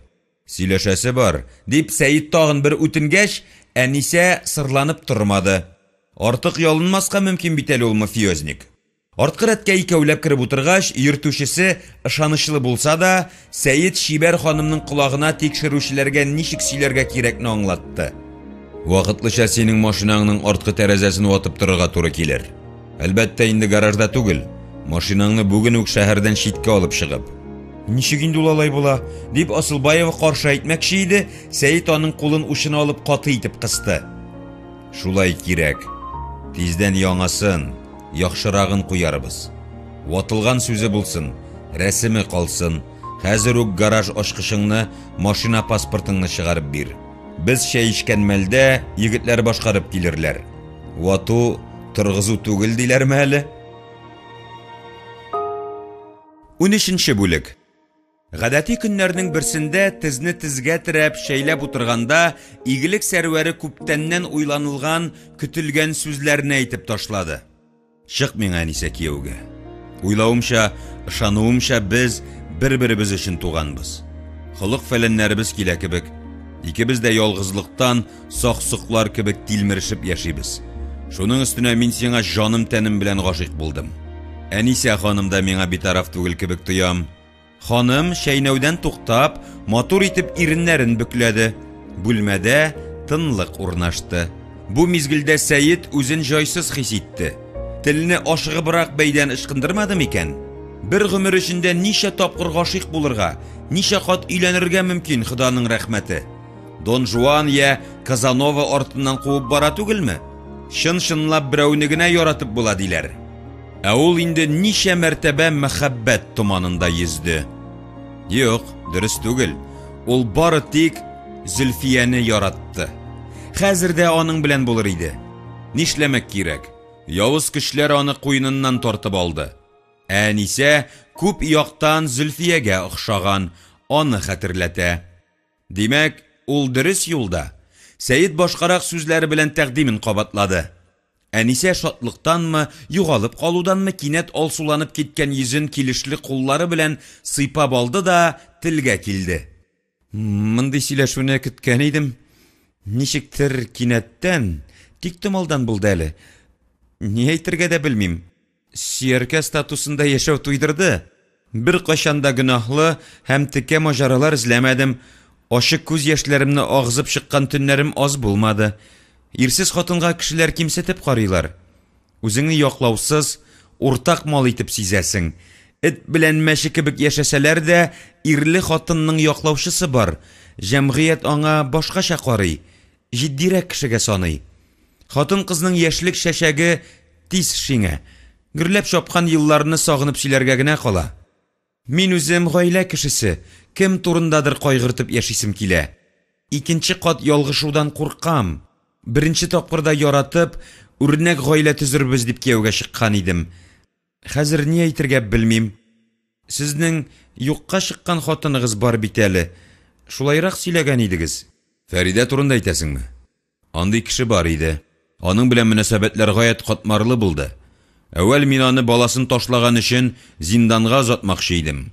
Сөйләшәсе бар, дип Сәет тагын бер үтенгәч, Әнисә сырланып тормады. Артык ялынмаска мөмкин бит әле ул мафиозник. Арткы рәткә икәүләп кереп утыргач, йөртүчесе ышанычлы булса да, Сәет чибәр ханымның колагына тикшерүчеләргә ничек сөйләргә кирәкне аңлатты. Вакытлыча синең машинаңның арткы тәрәзәсен ватып торырга туры килер. Әлбәттә инде гаражда түгел, машинаңны бүген үк шәһәрдән читкә алып чыгып. Ничек инде ул алай була? дип Асылбаева каршы әйтмәкче иде, Сәет аның кулын учына алып каты итеп кысты. Шулай кирәк. Тиздән яңасын, яхшырагын куярбыз. Ватылган сүзе булсын, рәсеме калсын. Хәзер үк гараж ачкычыңны, машина паспортыңны чыгарып бир. Без чәй эчкән мәлдә егетләр башкарып килерләр. Вату, торгызу түгел диләрме әле? Унөченче бүлек. Гадәти көннәрнең берсендә тезне тезгә терәп чәйләп утырганда Игелек Сәрвәре күптәннән уйланылган, көтелгән сүзләрне әйтеп ташлады. Чык миңа, Әнисә, кияүгә. Уйлавымча, ышануымча, без бер-беребез өчен туганбыз. Холык-фәләннәребез килә кебек. Икебез дә ялгызлыктан сак-соклар кебек тилмерешеп яшибез. Шуның өстенә мин сиңа җаным-тәнем белән гашыйк булдым. Әнисә ханым да миңа битараф түгел кебек тоям. Ханым, чәйнәүдән туктап, матур итеп иреннәрен бөкләде. Бүлмәдә тынлык урнашты. Бу мизгелдә Сәет үзен җайсыз хис итте. Телне ашыгыбрак бәйдән ычкындырмады микән? Бер гомер эчендә ничә тапкыр гашыйк булырга, ничә кат өйләнергә мөмкин, Ходаның рәхмәте? Дон Жуан я Казанова артыннан куып бара түгелме? Чын-чынлап берәүне генә яратып була, диләр. Ә ул инде ничә мәртәбә мәхәббәт томанында йөзде. Юк, дөрес түгел. Ул бары тик Зөлфияне яратты. Хәзер дә аның белән булыр иде. Нишләмәк кирәк? Явыз көчләр аны куеныннан тартып алды. Ә Әнисә күп яктан Зөлфиягә охшаган, аны хәтерләтә. Димәк, ул дөрес юлда. Сәет башкарак сүзләре белән тәкъдимен кабатлады. Әнисә шатлыктанмы, югалып калуданмы кинәт алсуланып киткән йөзен килешле куллары белән сыйпап алды да телгә килде. Мондый сөйләшүне көткән идем. Ничектер кинәттән, тиктомалдан булды әле. Ни әйтергә дә белмим. Сөяркә статусында яшәү туйдырды. Беркайчан да гөнаһлы һәм текә маҗаралар эзләмәдем. Ачы күз яшьләремне агызып чыккан төннәрем аз булмады. Ирсез хатынга кешеләр кимсетеп карыйлар. Үзеңне яклаусыз, уртак мал итеп сизәсең. Эт белән мәче кебек яшәсәләр дә, ирле хатынның яклаучысы бар. Җәмгыять аңа башкача карый, җитдирәк кешегә саный. Хатын-кызның яшьлек чәчәге тиз шиңә. Гөрләп чапкан елларны сагынып сөйләргә генә кала. Мин үзем гаилә кешесе, кем турындадыр кайгыртып яшисем килә. Икенче кат ялгышудан куркам. Беренче тапкырда яратып, үрнәк гаилә төзербез дип кияүгә чыккан идем. Хәзер ни әйтергә белмим. Сезнең юкка чыккан хатыныгыз бар бит әле. Шулайрак сөйләгән идегез. Фәридә турында әйтәсеңме? Андый кеше бар иде. Аның белән мөнәсәбәтләр гаять катмарлы булды. Әүвәл мин аны баласын ташлаган өчен зинданга озатмакчы идем.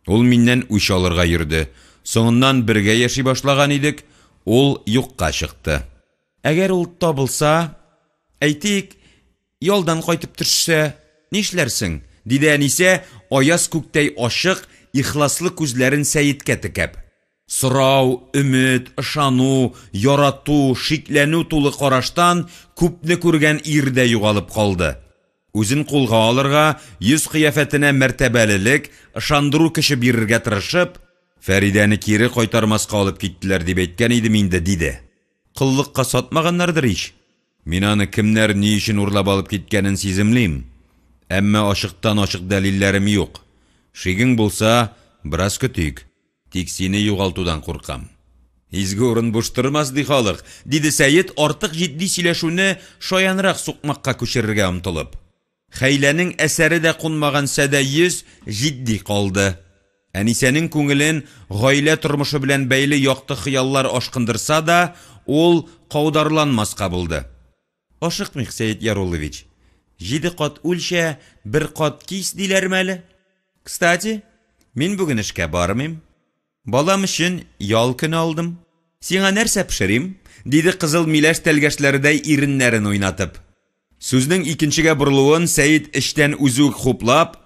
Ул миннән үч алырга йөрде. Соңыннан бергә яши башлаган идек, ул юкка чыкты. Әгәр ул табылса, әйтик, ялдан кайтып төшсә, нишләрсең? диде Әнисә, аяз күктәй ачык, ихласлы күзләрен Сәеткә текәп. Сорау, өмет, ышану, ярату, шикләнү тулы караштан күпне күргән ир дә югалып калды. Үзен кулга алырга, йөз-кыяфәтенә мәртәбәлелек, ышандыру көче бирергә тырышып, Фәридәне кире кайтармаска алып киттеләр дип әйткән идем инде, диде. Коллыкка сатмаганнардыр ич? Мин аны кемнәр ни өчен урлап алып киткәнен сиземлим. Әмма ачыктан-ачык дәлилләрем юк. Шигең булса, бераз көтик. Тик сине югалтудан куркам. Изге урын буш тормас, ди халык, диде Сәет, артык җитди сөйләшүне шаянрак сукмакка күчерергә омтылып. Хәйләнең әсәре дә кунмаган садә йөз җитди калды. Әнисәнең күңелен гаилә тормышы белән бәйле якты хыяллар ашкындырса да, ул каударланмаска булды. Ашыкмыйк, Сәет Яруллович. Җиде кат үлчә, бер кат кис, диләрме әле? Кстати, мин бүген эшкә бармыйм. Балам өчен ял көне алдым. Сиңа нәрсә пешерим? диде кызыл миләш тәлгәшләредәй иреннәрен уйнатып. Сүзнең икенчегә борылуын Сәет эчтән үзе үк хуплап,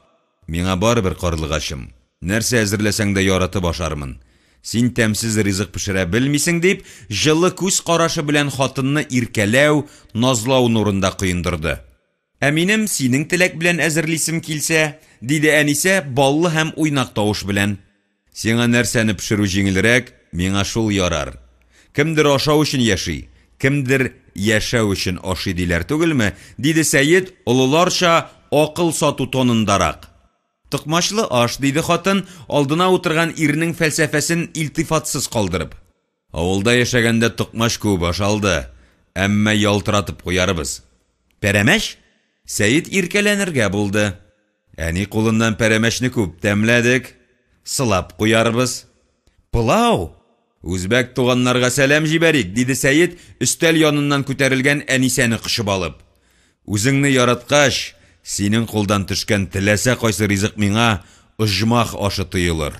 Миңа барыбер, карлыгачым. Нәрсә әзерләсәң дә яратып ашармын. Син тәмсез ризык пешерә белмисең, дип, җылы күз карашы белән хатынны иркәләү, назлау нурында коендырды. Ә минем синең теләк белән әзерлисем килсә? диде Әнисә баллы һәм уйнак тавыш белән. Сиңа нәрсәне пешерү җиңелрәк, миңа шул ярар. Кемдер ашау өчен яши, кемдер яшәү өчен ашый диләр түгелме? диде Сәет, олыларча акыл сату тонындарак. Токмачлы аш, диде хатын, алдына утырган ирнең фәлсәфәсен илтифатсыз калдырып. Авылда яшәгәндә токмач күп ашалды, әмма ялтыратып куярбыз. Пәрәмәч? Сәет иркәләнергә булды. Әни кулыннан пәрәмәчне күп тәмләдек. Сылап куярбыз. Пылау! Үзбәк туганнарга сәлам җибәрик, диде Сәет, өстәл яныннан күтәрелгән Әнисәне кочып алып. Үзеңне яраткач, синең кулдан төшкән теләсә кайсы ризык миңа оҗмах ашы тоелыр.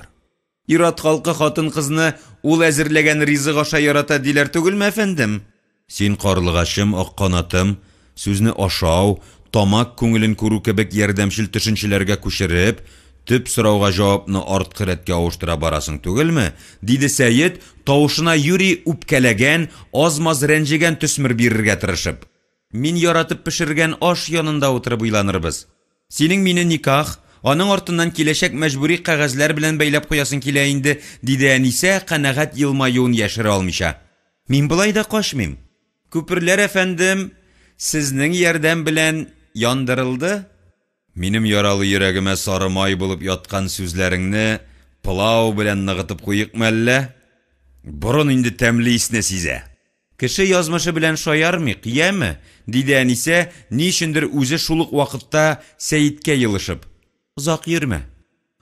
Ир-ат халкы хатын-кызны ул әзерләгән ризык аша ярата диләр түгелме, әфәндем? Син, карлыгачым, ак канатым, сүзне ашау, тамак күңелен күрү кебек ярдәмчел төшенчәләргә күчереп, төп сорауга җавапны арткы рәткә авыштыра барасың түгелме? диде Сәет, тавышына юри үпкәләгән, аз-маз рәнҗегән төсмер бирергә тырышып. Мин яратып пешергән аш янында утырып уйланырбыз. Синең мине никах, аның артыннан киләчәк мәҗбүри кәгазьләр белән бәйләп куясың килә инде, диде Әнисә, канәгать елмаюын яшерә алмыйча. Мин болай да качмыйм. Күперләр, әфәндем, сезнең ярдәм белән яндырылды. Минем яралы йөрәгемә сары май булып яткан сүзләреңне пылау белән ныгытып куйыкмы әллә? Борын инде тәмле исне сизә. Кеше язмышы белән шаярмыйк, яме, диде Әнисә, ни өчендер үзе шул ук вакытта Сәеткә елышып. Озак йөрмә.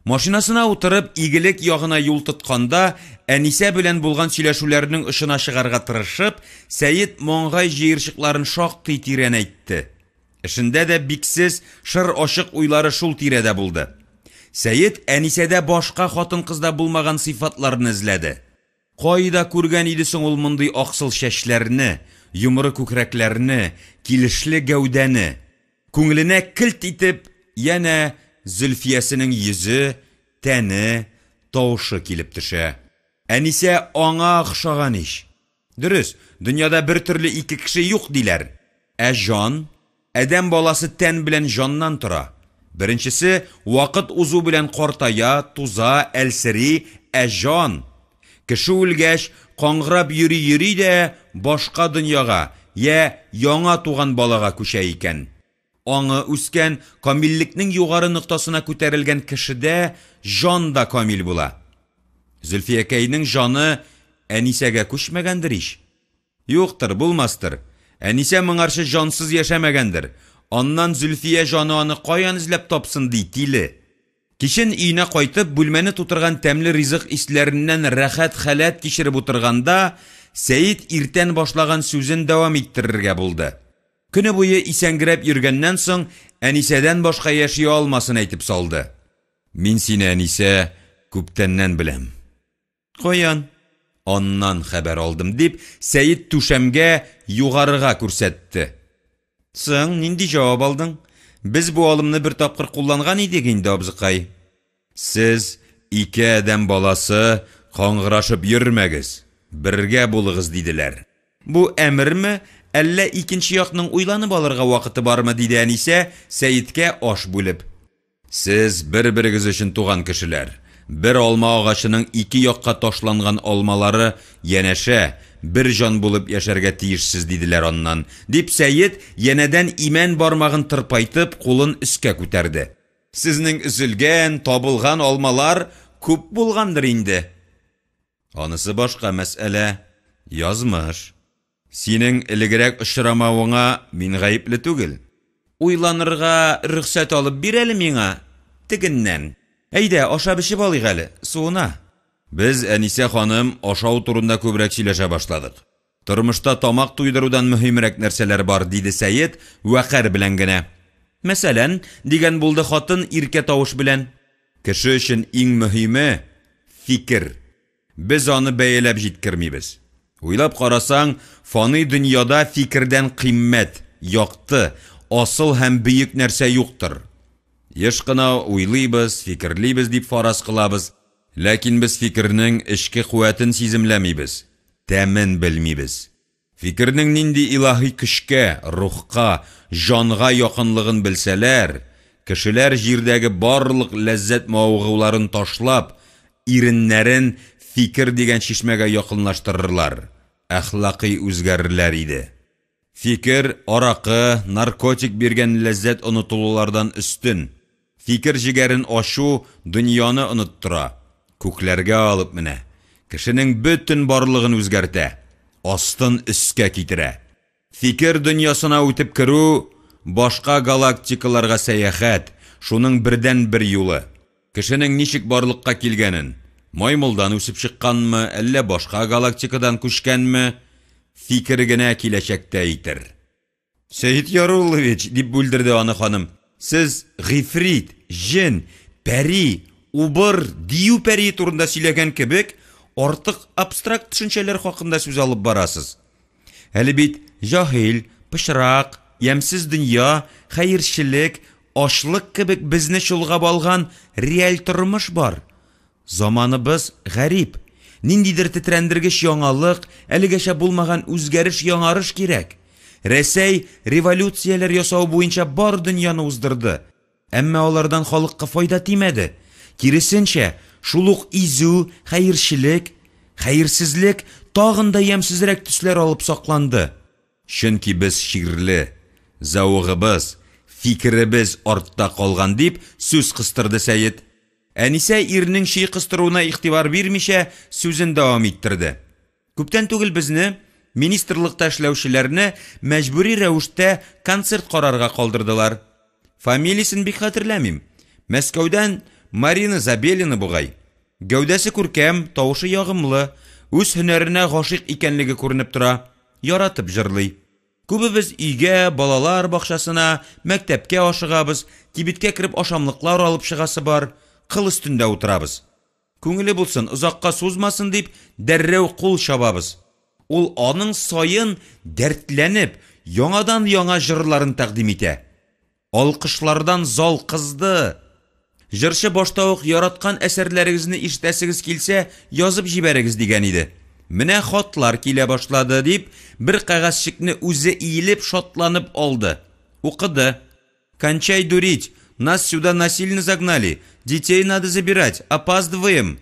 Машинасына утырып, Игелек ягына юл тотканда, Әнисә белән булган сөйләшүләрнең очына чыгарга тырышып, Сәет маңгай җыерчыкларын шактый тирәнәйтте. Эшендә дә биксез, шыр ачык уйлары шул тирәдә булды. Сәет Әнисәдә башка хатын-кызда булмаган сыйфатларны эзләде. Кайда күргән иде соң ул мондый аксыл чәчләрне, йомры күкрәкләрне, килешле гәүдәне? Күңеленә келт итеп янә Зөлфиясенең йөзе, тәне, тавышы килеп төшә. Әнисә аңа охшаган ич! Дөрес, дөньяда бер төрле ике кеше юк, диләр. Ә җан? Адәм баласы тән белән җаннан тора. Беренчесе вакыт узу белән картая, туза, әлсери, ә җан? Кеше үлгәч, каңгырап йөри-йөри дә башка дөньяга, йә яңа туган балага күчә икән. Аңы үскән, камиллекнең югары ноктасына күтәрелгән кешедә җан да камил була. Зөлфиякәйнең җаны Әнисәгә күчмәгәндер ич? Юктыр, булмастыр. Әнисә моңарчы җансыз яшәмәгәндер. Аннан Зөлфия җаны аны каян эзләп тапсын ди, тиле. Кичен өенә кайтып, бүлмәне тутырган тәмле ризык исләреннән рәхәт халәт кичереп утырганда, Сәет иртән башлаган сүзен дәвам иттерергә булды. Көне буе исәнгерәп йөргәннән соң, Әнисәдән башка яши алмасын әйтеп салды. Мин сине, Әнисә, күптәннән беләм. Каян? Аннан хәбәр алдым, дип, Сәет түшәмгә, югарыга күрсәтте. Соң, нинди җавап алдың? Без бу алымны бер тапкыр кулланган идек инде, абзыкай. Сез, ике адәм баласы, каңгырашып йөрмәгез, бергә булыгыз, диделәр. Бу әмерме, әллә икенче якның уйланып алырга вакыты бармы, диде Әнисә, Сәеткә аш бүлеп. Сез бер-берегез өчен туган кешеләр. Бер алма агачының ике якка ташланган алмалары янәшә, бер җан булып яшәргә тиешсез, диделәр аннан, дип Сәет, янәдән имән бармагын тырпайтып, кулын өскә күтәрде. Сезнең өзелгән, табылган алмалар күп булгандыр инде. Анысы башка мәсьәлә. Язмыш. Синең элегрәк очрамавыңа мин гаепле түгел. Уйланырга рөхсәт алып бир әле миңа тегеннән. Әйдә, ашап-эчеп алыйк әле, суына. Без, Әнисә ханым, ашау турында күбрәк сөйләшә башладык. Тормышта тамак туйдырудан мөһимрәк нәрсәләр бар, диде Сәет, вәкарь белән генә. Мәсәлән, дигән булды хатын иркә тавыш белән. Кеше өчен иң мөһиме, фикер. Без аны бәяләп җиткермибез. Уйлап карасаң, фани дөньяда фикердән кыйммәт, якты, асыл һәм бөек нәрсә юктыр. Еш кына уйлыйбыз, фикерлибез дип фараз кылабыз, ләкин без фикернең эчке куәтен сиземләмибез, тәмен белмибез. Фикернең нинди илаһи көчкә, рухка, җанга якынлыгын белсәләр, кешеләр җирдәге барлык ләззәт-мавыгуларын ташлап, иреннәрен фикер дигән чишмәгә якынлаштырырлар, әхлакый үзгәрерләр иде. Фикер, аракы, наркотик биргән ләззәт-онытылулардан өстен. Фикер җегәрен ачу дөньяны оныттыра, күкләргә алып менә, кешенең бөтен барлыгын үзгәртә, астын өскә китерә. Фикер дөньясына үтеп керү, башка галактикаларга сәяхәт, шуның бердәнбер юлы. Кешенең ничек барлыкка килгәнен, маймылдан үсеп чыкканмы, әллә башка галактикадан күчкәнме, фикер генә киләчәктә әйтер. Сәет Яруллович, дип бүлдерде аны ханым, сез гыйфрит, җен, пәри, убыр, дию пәрие турында сөйләгән кебек, артык абстракт төшенчәләр хакында сүз алып барасыз. Әле бит җаһил, пычрак, ямьсез дөнья, хәерчелек, ачлык кебек безне чолгап алган реаль тормыш бар. Заманыбыз гарип. Ниндидер тетрәндергеч яңалык, әлегәчә булмаган үзгәреш-яңарыш кирәк. Рәсәй революцияләр ясау буенча бар дөньяны уздырды. Әмма алардан халыкка файда тимәде. Киресенчә, шул ук изү, хәерчелек, хәерсезлек тагын да ямьсезрәк төсләр алып сакланды. Чөнки без чирле, зәвыгыбыз, фикеребез артта калган, дип сүз кыстырды Сәет. Әнисә ирнең чөй кыстыруына игътибар бирмичә, сүзен дәвам иттерде. Күптән түгел безне, министрлыкта эшләүчеләрне, мәҗбүри рәвештә концерт карарга калдырдылар. Фамилиясен бик хәтерләмим. Мәскәүдән Марина Забелина бугай. Гәүдәсе күркәм, тавышы ягымлы, үз һөнәренә гашыйк икәнлеге күренеп тора, яратып җырлый. Күбебез өйгә, балалар бакчасына, мәктәпкә ашыгабыз, кибеткә кереп ашамлыклар алып чыгасы бар, кыл өстендә утырабыз. Күңеле булсын, озакка сузмасын дип, дәррәү кул чабабыз. Ул аның саен дәртләнеп, яңадан-яңа җырларын тәкъдим итә. Алкышлардан зал кызды. Җырчы башта ук яраткан әсәрләрегезне ишетәсегез килсә, язып җибәрегез дигән иде. Менә хатлар килә башлады, дип, бер кәгазьчекне үзе иелеп, шатланып алды. Укыды. Кончай дурить, нас сюда насильно загнали, детей надо забирать, опаздываем.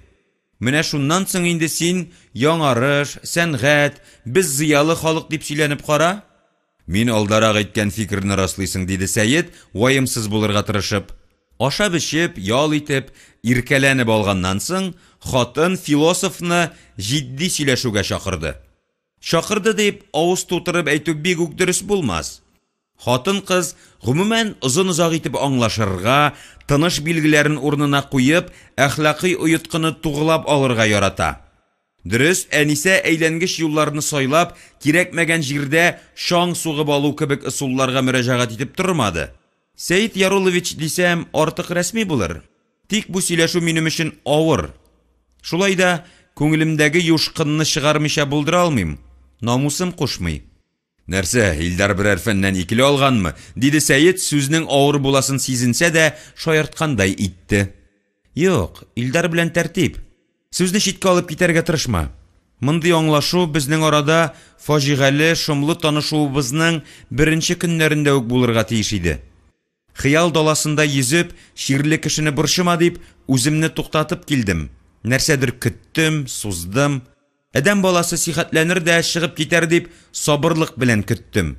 Менә шуннан соң инде син яңарыш, сәнгать, без зыялы халык дип сөйләнеп кара. Мин алдарак әйткән фикерне раслыйсың, диде Сәет, ваемсыз булырга тырышып. Ашап-эчеп, ял итеп, иркәләнеп алганнан соң, хатын философны җитди сөйләшүгә чакырды. Чакырды дип, авыз тутырып әйтү бик үк дөрес булмас. Хатын-кыз, гомумән, озын-озак итеп аңлашырга, тыныш билгеләрен урынына куеп, әхлакый оеткыны тугылап алырга ярата. Дөрес, Әнисә әйләнгеч юлларны сайлап, кирәкмәгән җирдә чаң сугып алу кебек ысулларга мөрәҗәгать итеп тормады. Сәет Яруллович дисәм, артык рәсми булыр. Тик бу сөйләшү минем өчен авыр. Шулай да күңелемдәге юшкынны чыгармыйча булдыра алмыйм, намусым кушмый. Нәрсә, Илдар берәр фәннән икеле алганмы? диде Сәет, сүзнең авыр буласын сизенсә дә, шаярткандай итте. Юк, Илдар белән тәртип. Сүзне читкә алып китәргә тырышма. Мондый аңлашу безнең арада фаҗигале, шомлы танышуыбызның беренче көннәрендә үк булырга тиеш иде. Хыял даласында йөзеп, чирле кешене борчыма дип, үземне туктатып килдем. Нәрсәдер көттем, суздым. Адәм баласы сихәтләнер дә чыгып китәр дип, сабырлык белән көттем.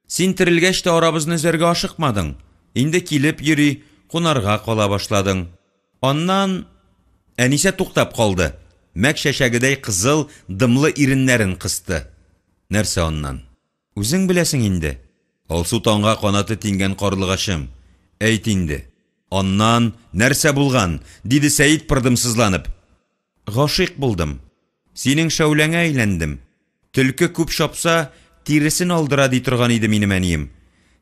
Син терелгәч тә арабызны өзәргә ашыкмадың. Инде килеп йөри, кунарга кала башладың. Аннан... Әнисә туктап калды. Мәк чәчәгедәй кызыл, дымлы иреннәрен кысты. Нәрсә аннан? Үзең беләсең инде. Алсу таңга канаты тиңгән карлыгачым, әйт инде. Аннан нәрсә булган? диде Сәет пырдымсызланып. Гашыйк булдым. Синең шәүләңә әйләндем. Төлке күп чапса, тиресен алдыра, ди торган иде минем әнием.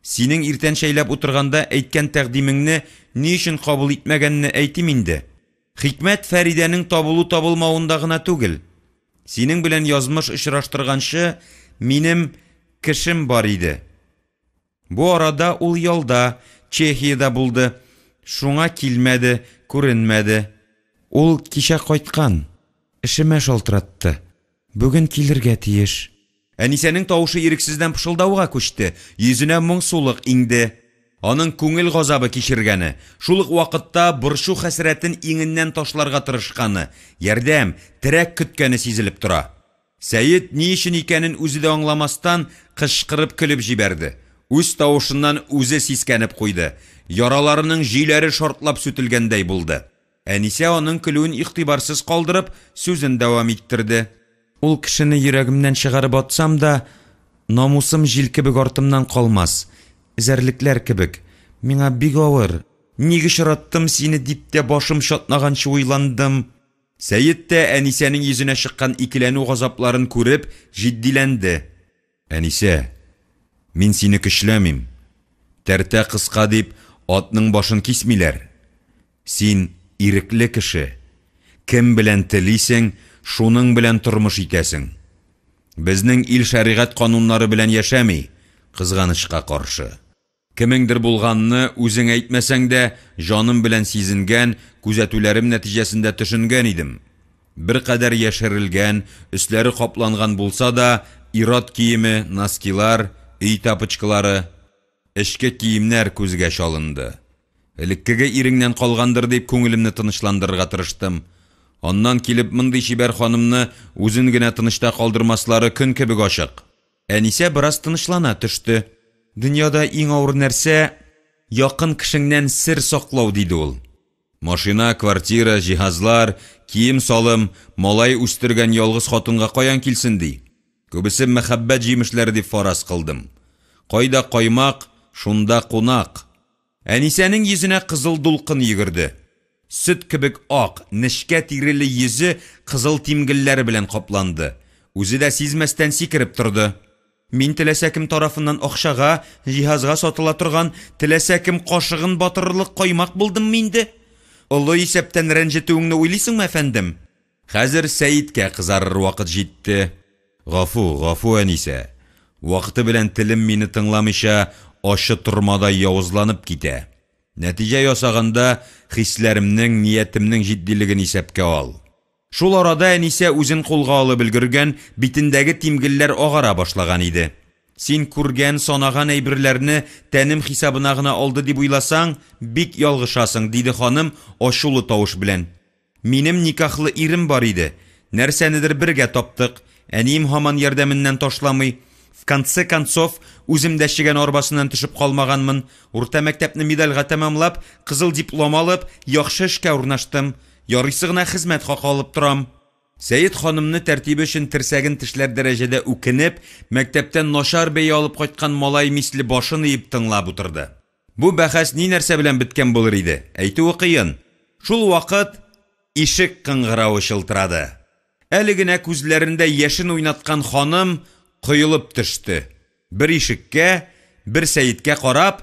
Синең иртән чәйләп утырганда әйткән тәкъдимеңне ни өчен кабул итмәгәнне әйтим инде. Хикмәт Фәридәнең табылу-табылмавында гына түгел. Синең белән язмыш очраштырганчы, минем кешем бар иде. Бу арада ул ялда, Чехиядә булды. Шуңа килмәде, күренмәде. Ул кичә кайткан. Эшемә шалтыратты. Бүген килергә тиеш. Әнисәнең тавышы ирексездән пышылдауга күчте, йөзенә моңсулык иңде. Аның күңел газабы кичергәне, шул ук вакытта борчу-хәсрәтен иңеннән ташларга тырышканы, ярдәм, терәк көткәне сизелеп тора. Сәет, ни өчен икәнен үзе дә аңламастан, кычкырып көлеп җибәрде. Үз тавышыннан үзе сискәнеп куйды. Яраларының җөйләре шартлап сүтелгәндәй булды. Әнисә аның көлүен игътибарсыз калдырып, сүзен дәвам иттерде. Ул кешене йөрәгемнән чыгарып атсам да, намусым җил кебек артымнан калмас, эзәрлекләр кебек. Миңа бик авыр. Ник очраттым сине дип тә башым чатнаганчы уйландым. Сәет тә Әнисәнең йөзенә чыккан икеләнү газапларын күреп, җитдиләнде. Әнисә, мин сине көчләмим. Тәртә кыска дип, атның башын кисмиләр. Син ирекле кеше. Кем белән телисең, шуның белән тормыш итәсең. Безнең ил шәригать кануннары белән яшәми, кызганычка каршы. Кемеңдер булганны үзең әйтмәсәң дә, җаным белән сизенгән, күзәтүләрем нәтиҗәсендә төшенгән идем. Беркадәр яшерелгән, өсләре капланган булса да, ир-ат киеме, носкилар, өй тапочкалары, эчке киемнәр күзгә чалынды. Элеккеге иреңнән калгандыр дип күңелемне тынычландырырга тырыштым. Аннан килеп мондый чибәр ханымны үзен генә тынычта калдырмаслары көн кебек ачык. Әнисә бераз тынычлана төште. Дөньяда иң авыр нәрсә, якын кешеңнән сер саклау, диде ул. Машина, квартира, җиһазлар, кием-салым, малай үстергән ялгыз хатынга каян килсен ди? Күбесе мәхәббәт җимешләре дип фараз кылдым. Кайда каймак, шунда кунак. Әнисәнең йөзенә кызыл дулкын йөгерде. Сөт кебек ак, нечкә тиреле йөзе кызыл тимгелләр белән капланды. Үзе дә сизмәстән сикереп торды. Мин теләсә кем тарафыннан акчага, җиһазга сатыла торган, теләсә кем кашыгын батырырлык каймак булдыммы инде? Олы исәптән рәнҗетүеңне уйлыйсыңмы, әфәндем? Хәзер Сәеткә кызарыр вакыт җитте. Гафу, гафу, Әнисә. Вакыты белән телем мине тыңламыйча ачы тормадай явызланып китә. Нәтиҗә ясаганда хисләремнең, ниятемнең җитдилеген исәпкә ал. Шул арада Әнисә үзен кулга алып өлгергән, битендәге тимгелләр агара башлаган иде. Син күргән, санаган әйберләрне тәнем хисабына гына алды дип уйласаң, бик ялгышасың, диде ханым ачулы тавыш белән. Минем никахлы ирем бар иде. Нәрсәнедер бергә таптык. Әнием һаман ярдәменнән ташламый. В конце концов, үзем дә чегән арбасыннан төшеп калмаганмын. Урта мәктәпне медальгә тәмамлап, кызыл диплом алып, яхшы эшкә урнаштым. Ярыйсы гына хезмәт хакы алып торам. Сәет ханымны тәртибе өчен терсәген тешләр дәрәҗәдә үкенеп, мәктәптән начар бәя алып кайткан малай мисле башын иеп тыңлап утырды. Бу бәхәс ни-нәрсә белән беткән булыр иде, әйтүе кыен. Шул вакыт ишек кыңгыравы чылтырады. Әле генә күзләрендә яшен уйнаткан ханым коелып төште. Бер ишеккә, бер Сәеткә карап,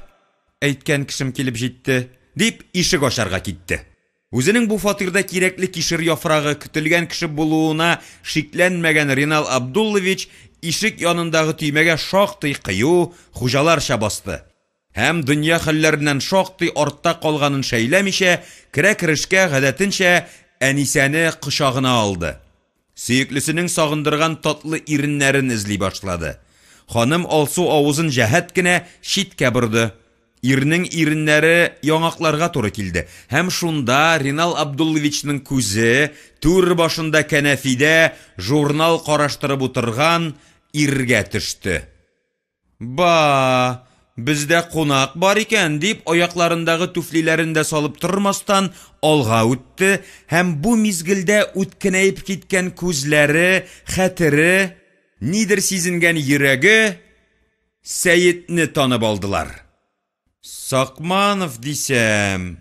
Әйткән кешем килеп җитте, дип, ишек ачарга китте. Үзенең бу фатирда кирәкле кишер яфрагы, көтелгән кеше булуына шикләнмәгән Ринал Абдуллович ишек янындагы төймәгә шактый кыю, хуҗаларча басты. Һәм дөнья хәлләреннән шактый артта калганын шәйләмичә, керә-керешкә, гадәтенчә, Әнисәне кочагына алды. Сөеклесенең сагындырган татлы иреннәрен эзли башлады. Ханым алсу авызын җәһәт кенә читкә борды. Ирнең иреннәре яңакларга туры килде. Һәм шунда Ринал Абдулловичның күзе түр башында кәнәфидә журнал караштырып утырган иргә төште. Ба, бездә кунак бар икән, дип, аякларындагы түфлиләрен дә салып тормастан, алга үтте һәм бу мизгелдә үткенәеп киткән күзләре, хәтере, нидер сизенгән йөрәге Сәетне танып алдылар. Сакманов дисәм,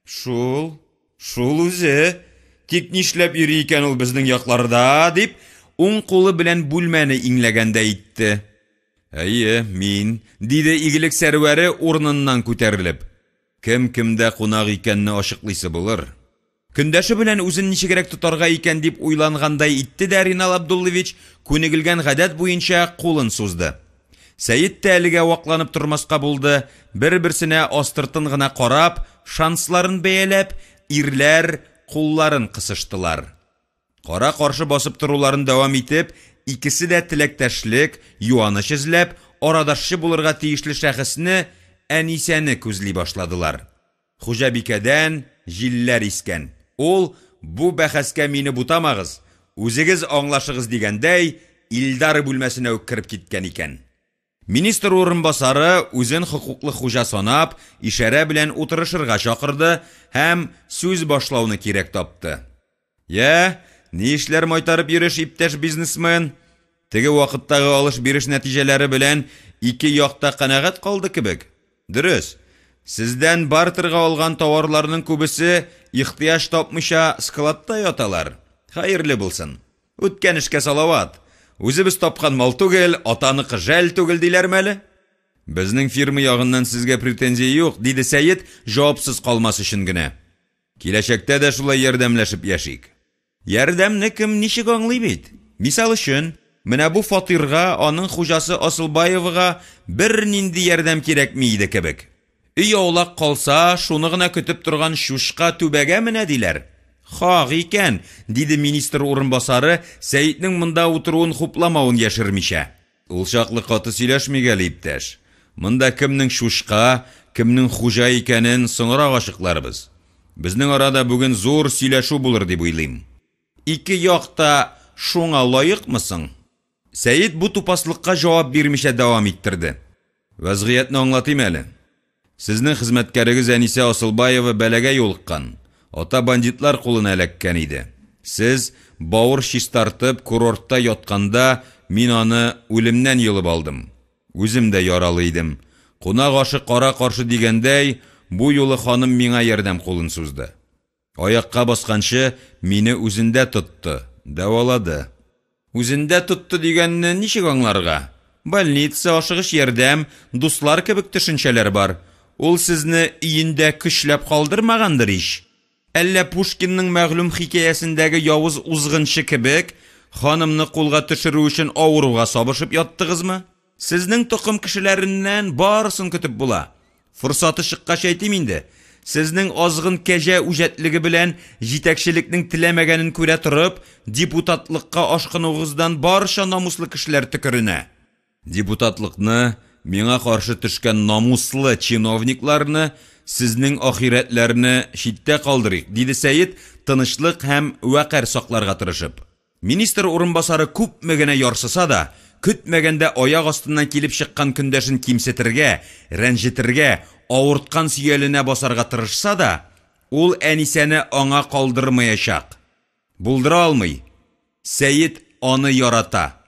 шул, шул үзе. Тик нишләп йөри икән ул безнең якларда, дип, уң кулы белән бүлмәне иңләгәндәй итте. Әйе, мин, диде игелек сәрвәре урыныннан күтәрелеп. Кем кемдә кунак икәнне ачыклыйсы булыр. Көндәше белән үзен ничегрәк тотарга икән дип уйлангандай итте дә Ринал Абдуллович, күнегелгән гадәт буенча кулын сузды. Сәет тә әлегә вакланып тормаска булды, бер-берсенә астыртын гына карап, шансларын бәяләп, ирләр кулларын кысыштылар. Кара-каршы басып торуларын дәвам итеп, икесе дә теләктәшлек, юаныч эзләп, арадашчы булырга тиешле шәхесне, Әнисәне күзли башладылар. Хуҗабикәдән җилләр искән. Ул, бу бәхәскә мине бутамагыз, үзегез аңлашыгыз дигәндәй, Илдар бүлмәсенә үк кереп киткән икән. Министр урынбасары, үзен хокуклы хуҗа санап, ишарә белән утырышырга чакырды һәм сүз башлауны кирәк тапты. Я, ни эшләр майтарып йөреш, иптәш бизнесмен? Теге вакыттагы алыш-биреш нәтиҗәләре белән ике як та канәгать калды кебек. Дөрес, сездән бартерга алган тауарларның күбесе ихтыяҗ тапмыйча складта яталар. Хәерле булсын. Үткән эшкә салават. Үзебез тапкан мал түгел, атаныкы жәл түгел диләрме әле? Безнең фирма ягыннан сезгә претензия юк, диде Сәет, җавапсыз калмас өчен генә. Киләчәктә дә шулай ярдәмләшеп яшик. Ярдәмне кем ничек аңлый бит. Мисал өчен, менә бу фатирга, аның хуҗасы Асылбаевага бернинди ярдәм кирәкми иде кебек. Өй аулак калса, шуны гына көтеп торган чучка түбәгә менә диләр. Хак икән, диде министр урынбасары, Сәетнең монда утыруын хупламавын яшермичә. Ул чаклы каты сөйләшмик әле, иптәш. Монда кемнең чучка, кемнең хуҗа икәнен соңрак ачыкларбыз. Безнең арада бүген зур сөйләшү булыр дип уйлыйм. Ике як та шуңа лаекмы соң? Сәет бу тупаслыкка җавап бирмичә дәвам иттерде. Вәзгыятьне аңлатыйм әле. Сезнең хезмәткәрегез Әнисә Асылбаева бәлагә юлыккан, ата бандитлар кулына эләккән иде. Сез, бавыр чистартып, курортта ятканда, мин аны үлемнән йолып алдым. Үзем дә яралы идем. Кунак ашы кара каршы дигәндәй, бу юлы ханым миңа ярдәм кулын сузды. Аякка басканчы мине үзендә тотты, дәвалады. Үзендә тотты дигәнне ничек аңларга? Больница, ашыгыч ярдәм, дуслар кебек төшенчәләр бар. Ул сезне өендә көчләп калдырмагандыр ич? Әллә Пушкинның мәгълүм хикәясендәге явыз узгынчы кебек, ханымны кулга төшерү өчен авыруга сабышып яттыгызмы? Сезнең токым кешеләреннән барысын көтеп була. Форсаты чыккач әйтим инде, сезнең азгын кәҗә үҗәтлеге белән җитәкчелекнең теләмәгәнен күрә торып, депутатлыкка ашкынуыгыздан барча намуслы кешеләр төкеренә. Депутатлыкны, миңа каршы төшкән намуслы чиновникларны, сезнең ахирәтләрне читтә калдырыйк, диде Сәет, тынычлык һәм вәкарь сакларга тырышып. Министр урынбасары күпме генә ярсыса да, көтмәгәндә аяк астыннан килеп чыккан көндәшен кимсетергә, рәнҗетергә, авырткан сөяленә басарга тырышса да, ул Әнисәне аңа калдырмаячак. Булдыра алмый. Сәет аны ярата.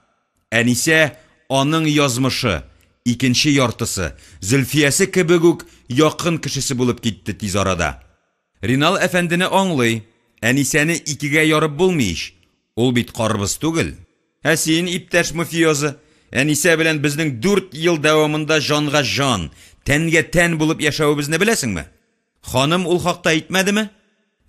Әнисә аның язмышы, икенче яртысы, Зөлфиясе кебек үк якын кешесе булып китте тиз арада. Ринал әфәндене аңлый, Әнисәне икегә ярып булмый ич, ул бит карбыз түгел. Ә син, иптәш мафиоза, Әнисә белән безнең дүрт ел дәвамында җанга җан, тәнгә тән булып яшәвебезне беләсеңме? Ханым ул хакта әйтмәдеме?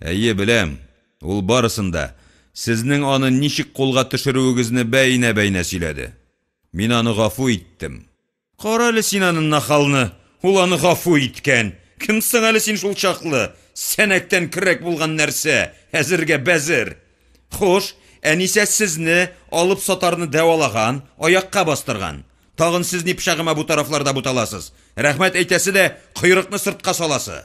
Әйе, беләм. Ул барысын да, сезнең аны ничек кулга төшерүегезне бәйнә-бәйнә сөйләде. Мин аны гафу иттем. Карале син аны нахалны, ул аны гафу иткән. Кем соң әле син шул чаклы? Сәнәктән көрәк булган нәрсә, әзергә бәзер. Хуш, Әнисә сезне, алып сатарны дәвалаган, аякка бастырган. Тагын сез ни пычагыма бу тарафларда буталасыз? Рәхмәт әйтәсе дә, койрыкны сыртка саласы.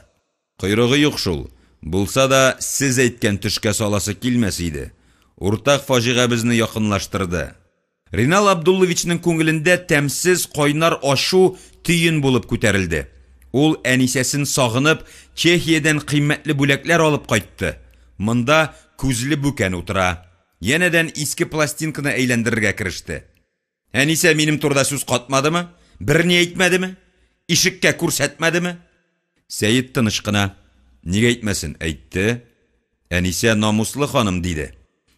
Койрыгы юк шул, булса да, сез әйткән төшкә саласы килмәс иде. Уртак фаҗига безне якынлаштырды. Ринал Абдулловичның күңелендә тәмсез кайнар ачу төен булып күтәрелде. Ул Әнисәсен сагынып, Чехиядән кыйммәтле бүләкләр алып кайтты. Монда күзле бүкән утыра. Янәдән иске пластинканы әйләндерергә кереште. Әнисә минем турыда сүз катмадымы? Берни әйтмәдеме? Ишеккә күрсәтмәдеме? Сәет тыныч кына. Ник әйтмәсен, әйтте. Әнисә намуслы ханым, диде.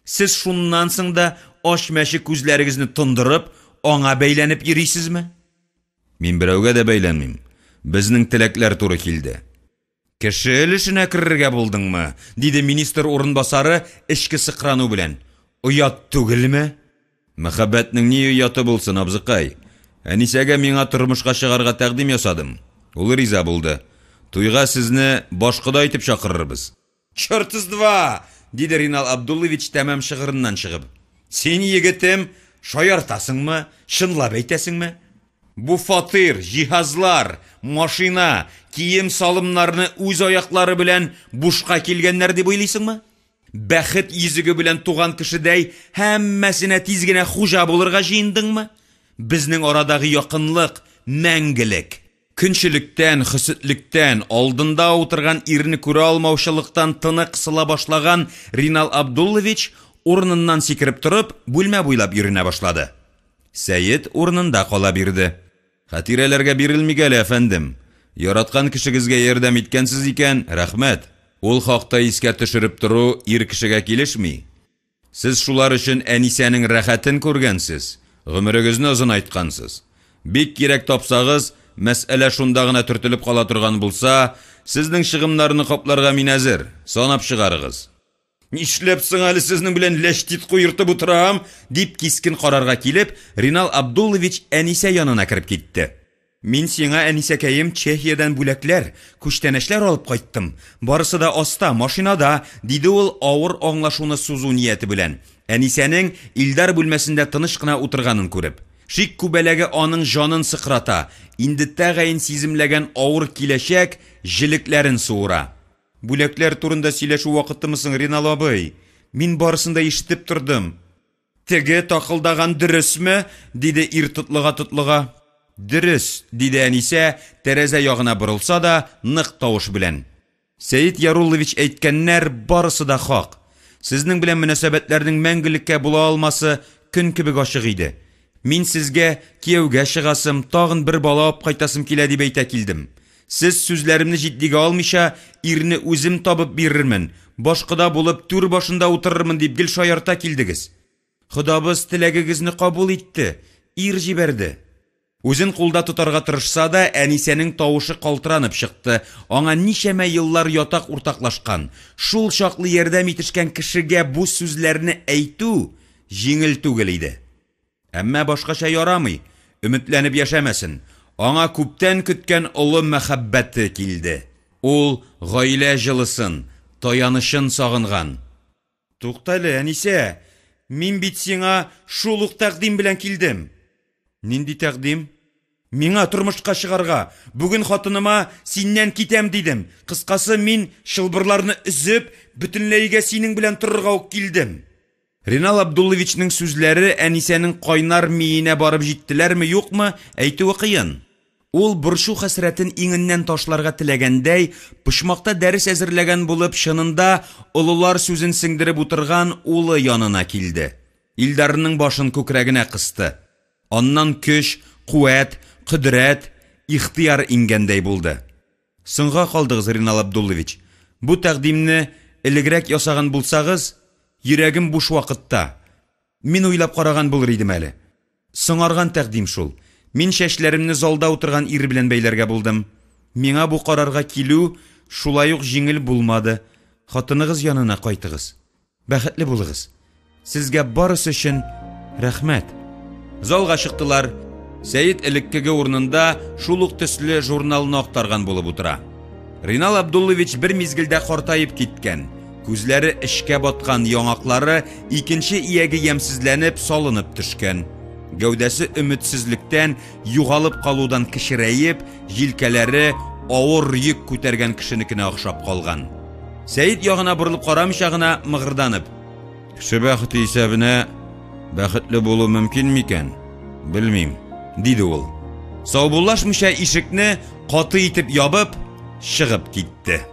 Сез шуннан соң да ач мәче күзләрегезне тондырып, аңа бәйләнеп йөрисезме? Мин берәүгә дә бәйләнмим. Безнең теләкләр туры килде. Кеше өлешенә керергә булдыңмы? диде министр урынбасары эчке сыкрану белән. Оят түгелме? Мәхәббәтнең ни ояты булсын, абзыкай? Әнисәгә миңа тормышка чыгарга тәкъдим ясадым. Ул риза булды. Туйга сезне башкода итеп чакырырбыз. Черт из два! диде Ринал Абдуллович тәмам чыгырыннан чыгып. Син, егетем, шаяртасыңмы, чынлап әйтәсеңме? Бу фатир, җиһазлар, машина, кием-салымнарны үз аяклары белән бушка килгәннәр дип уйлыйсыңмы? Бәхет йөзеге белән туган кешедәй һәммәсенә тиз генә хуҗа булырга җыендыңмы? Безнең арадагы якынлык мәңгелек. Көнчелектән, хөсетлектән, алдында утырган ирне күрә алмаучылыктан тыны кысыла башлаган Ринал Абдуллович, урыныннан сикереп торып, бүлмә буйлап йөренә башлады. Сәет урынында кала бирде. Хатирәләргә бирелмик әле, әфәндем. Яраткан кешегезгә ярдәм иткәнсез икән, рәхмәт. Ул хакта искә төшереп тору ир кешегә килешми. Сез шулар өчен Әнисәнең рәхәтен күргәнсез, гомерегезне озынайткансыз. Бик кирәк тапсагыз, мәсьәлә шунда гына төртелеп кала торган булса, сезнең чыгымнарны капларга мин әзер, санап чыгарыгыз. Нишләп соң әле сезнең белән ләчтит куертып утырам? дип кискен карарга килеп, Ринал Абдуллович Әнисә янына кереп китте. Мин сиңа, Әнисәкәем, Чехиядән бүләкләр, күчтәнәчләр алып кайттым. Барысы да аста, машинада, диде ул авыр аңлашуны сузу нияте белән, Әнисәнең Илдар бүлмәсендә тыныч кына утырганын күреп. Шик күбәләге аның җанын сыкрата, инде тәгаен сиземләгән авыр киләчәк җелекләрен суыра. Бүләкләр турында сөйләшү вакытымы соң, Ринал абый? Мин барысын да ишетеп тордым. Теге такылдаган дөресме? диде ир тотлыга-тотлыга. Дөрес, диде Әнисә, тәрәзә ягына борылса да, нык тавыш белән. Сәет Яруллович әйткәннәр барысы да хак. Сезнең белән мөнәсәбәтләрнең мәңгелеккә була алмасы көн кебек ачык иде. Мин сезгә кияүгә чыгасым, тагын бер бала алып кайтасым килә дип әйтә килдем. Сез сүзләремне җитдигә алмыйча, ирне үзем табып бирермен, Башкода булып, түр башында утырырмын дип гел шаярта килдегез. Ходабыз теләгегезне кабул итте, ир җибәрде. Үзен кулда тотарга тырышса да, Әнисәнең тавышы калтыранып чыкты. Аңа ничәмә еллар ятак уртаклашкан, шул чаклы ярдәм итешкән кешегә бу сүзләрне әйтү җиңел түгел иде. Әмма башкача ярамый, өметләнеп яшәмәсен. Аңа күптән көткән олы мәхәббәте килде. Ул гаилә җылысын, таянычын сагынган. Туктале, Әнисә, мин бит сиңа шул ук тәкъдим белән килдем. Нинди тәкъдим? Миңа тормышка чыгарга. Бүген хатыныма синнән китәм дидем. Кыскасы, мин чылбырларны өзеп, бөтенләйгә синең белән торырга ук килдем. Ринал Абдулловичның сүзләре Әнисәнең кайнар миенә барып җиттеләрме, юкмы, әйтүе кыен. Ул, борчу-хәсрәтен иңеннән ташларга теләгәндәй, почмакта дәрес әзерләгән булып, чынында олылар сүзен сеңдереп утырган улы янына килде. Илдарның башын күкрәгенә кысты. Аннан көч, куәт, кодрәт, ихтыяр иңгәндәй булды. Соңга калдыгыз, Ринал Абдуллович. Бу тәкъдимне элегрәк ясаган булсагыз, йөрәгем буш вакытта, мин уйлап караган булыр идем әле. Соңарган тәкъдим шул. Мин чәчләремне залда утырган ир белән бәйләргә булдым. Миңа бу карарга килү шулай ук җиңел булмады. Хатыныгыз янына кайтыгыз. Бәхетле булыгыз. Сезгә барысы өчен рәхмәт. Залга чыктылар. Сәет элеккеге урынында шул ук төсле журналны актарган булып утыра. Ринал Абдуллович бер мизгелдә картаеп киткән. Күзләре эчкә баткан, яңаклары, икенче ияге ямьсезләнеп, салынып төшкән. Гәүдәсе өметсезлектән, югалып калудан кечерәеп, җилкәләре авыр йөк күтәргән кешенекенә охшап калган. Сәет ягына борылып карамыйча гына мыгырданып. Кеше бәхете исәбенә бәхетле булу мөмкин микән? Белмим, диде ул. Саубуллашмыйча ишекне каты итеп ябып, чыгып китте.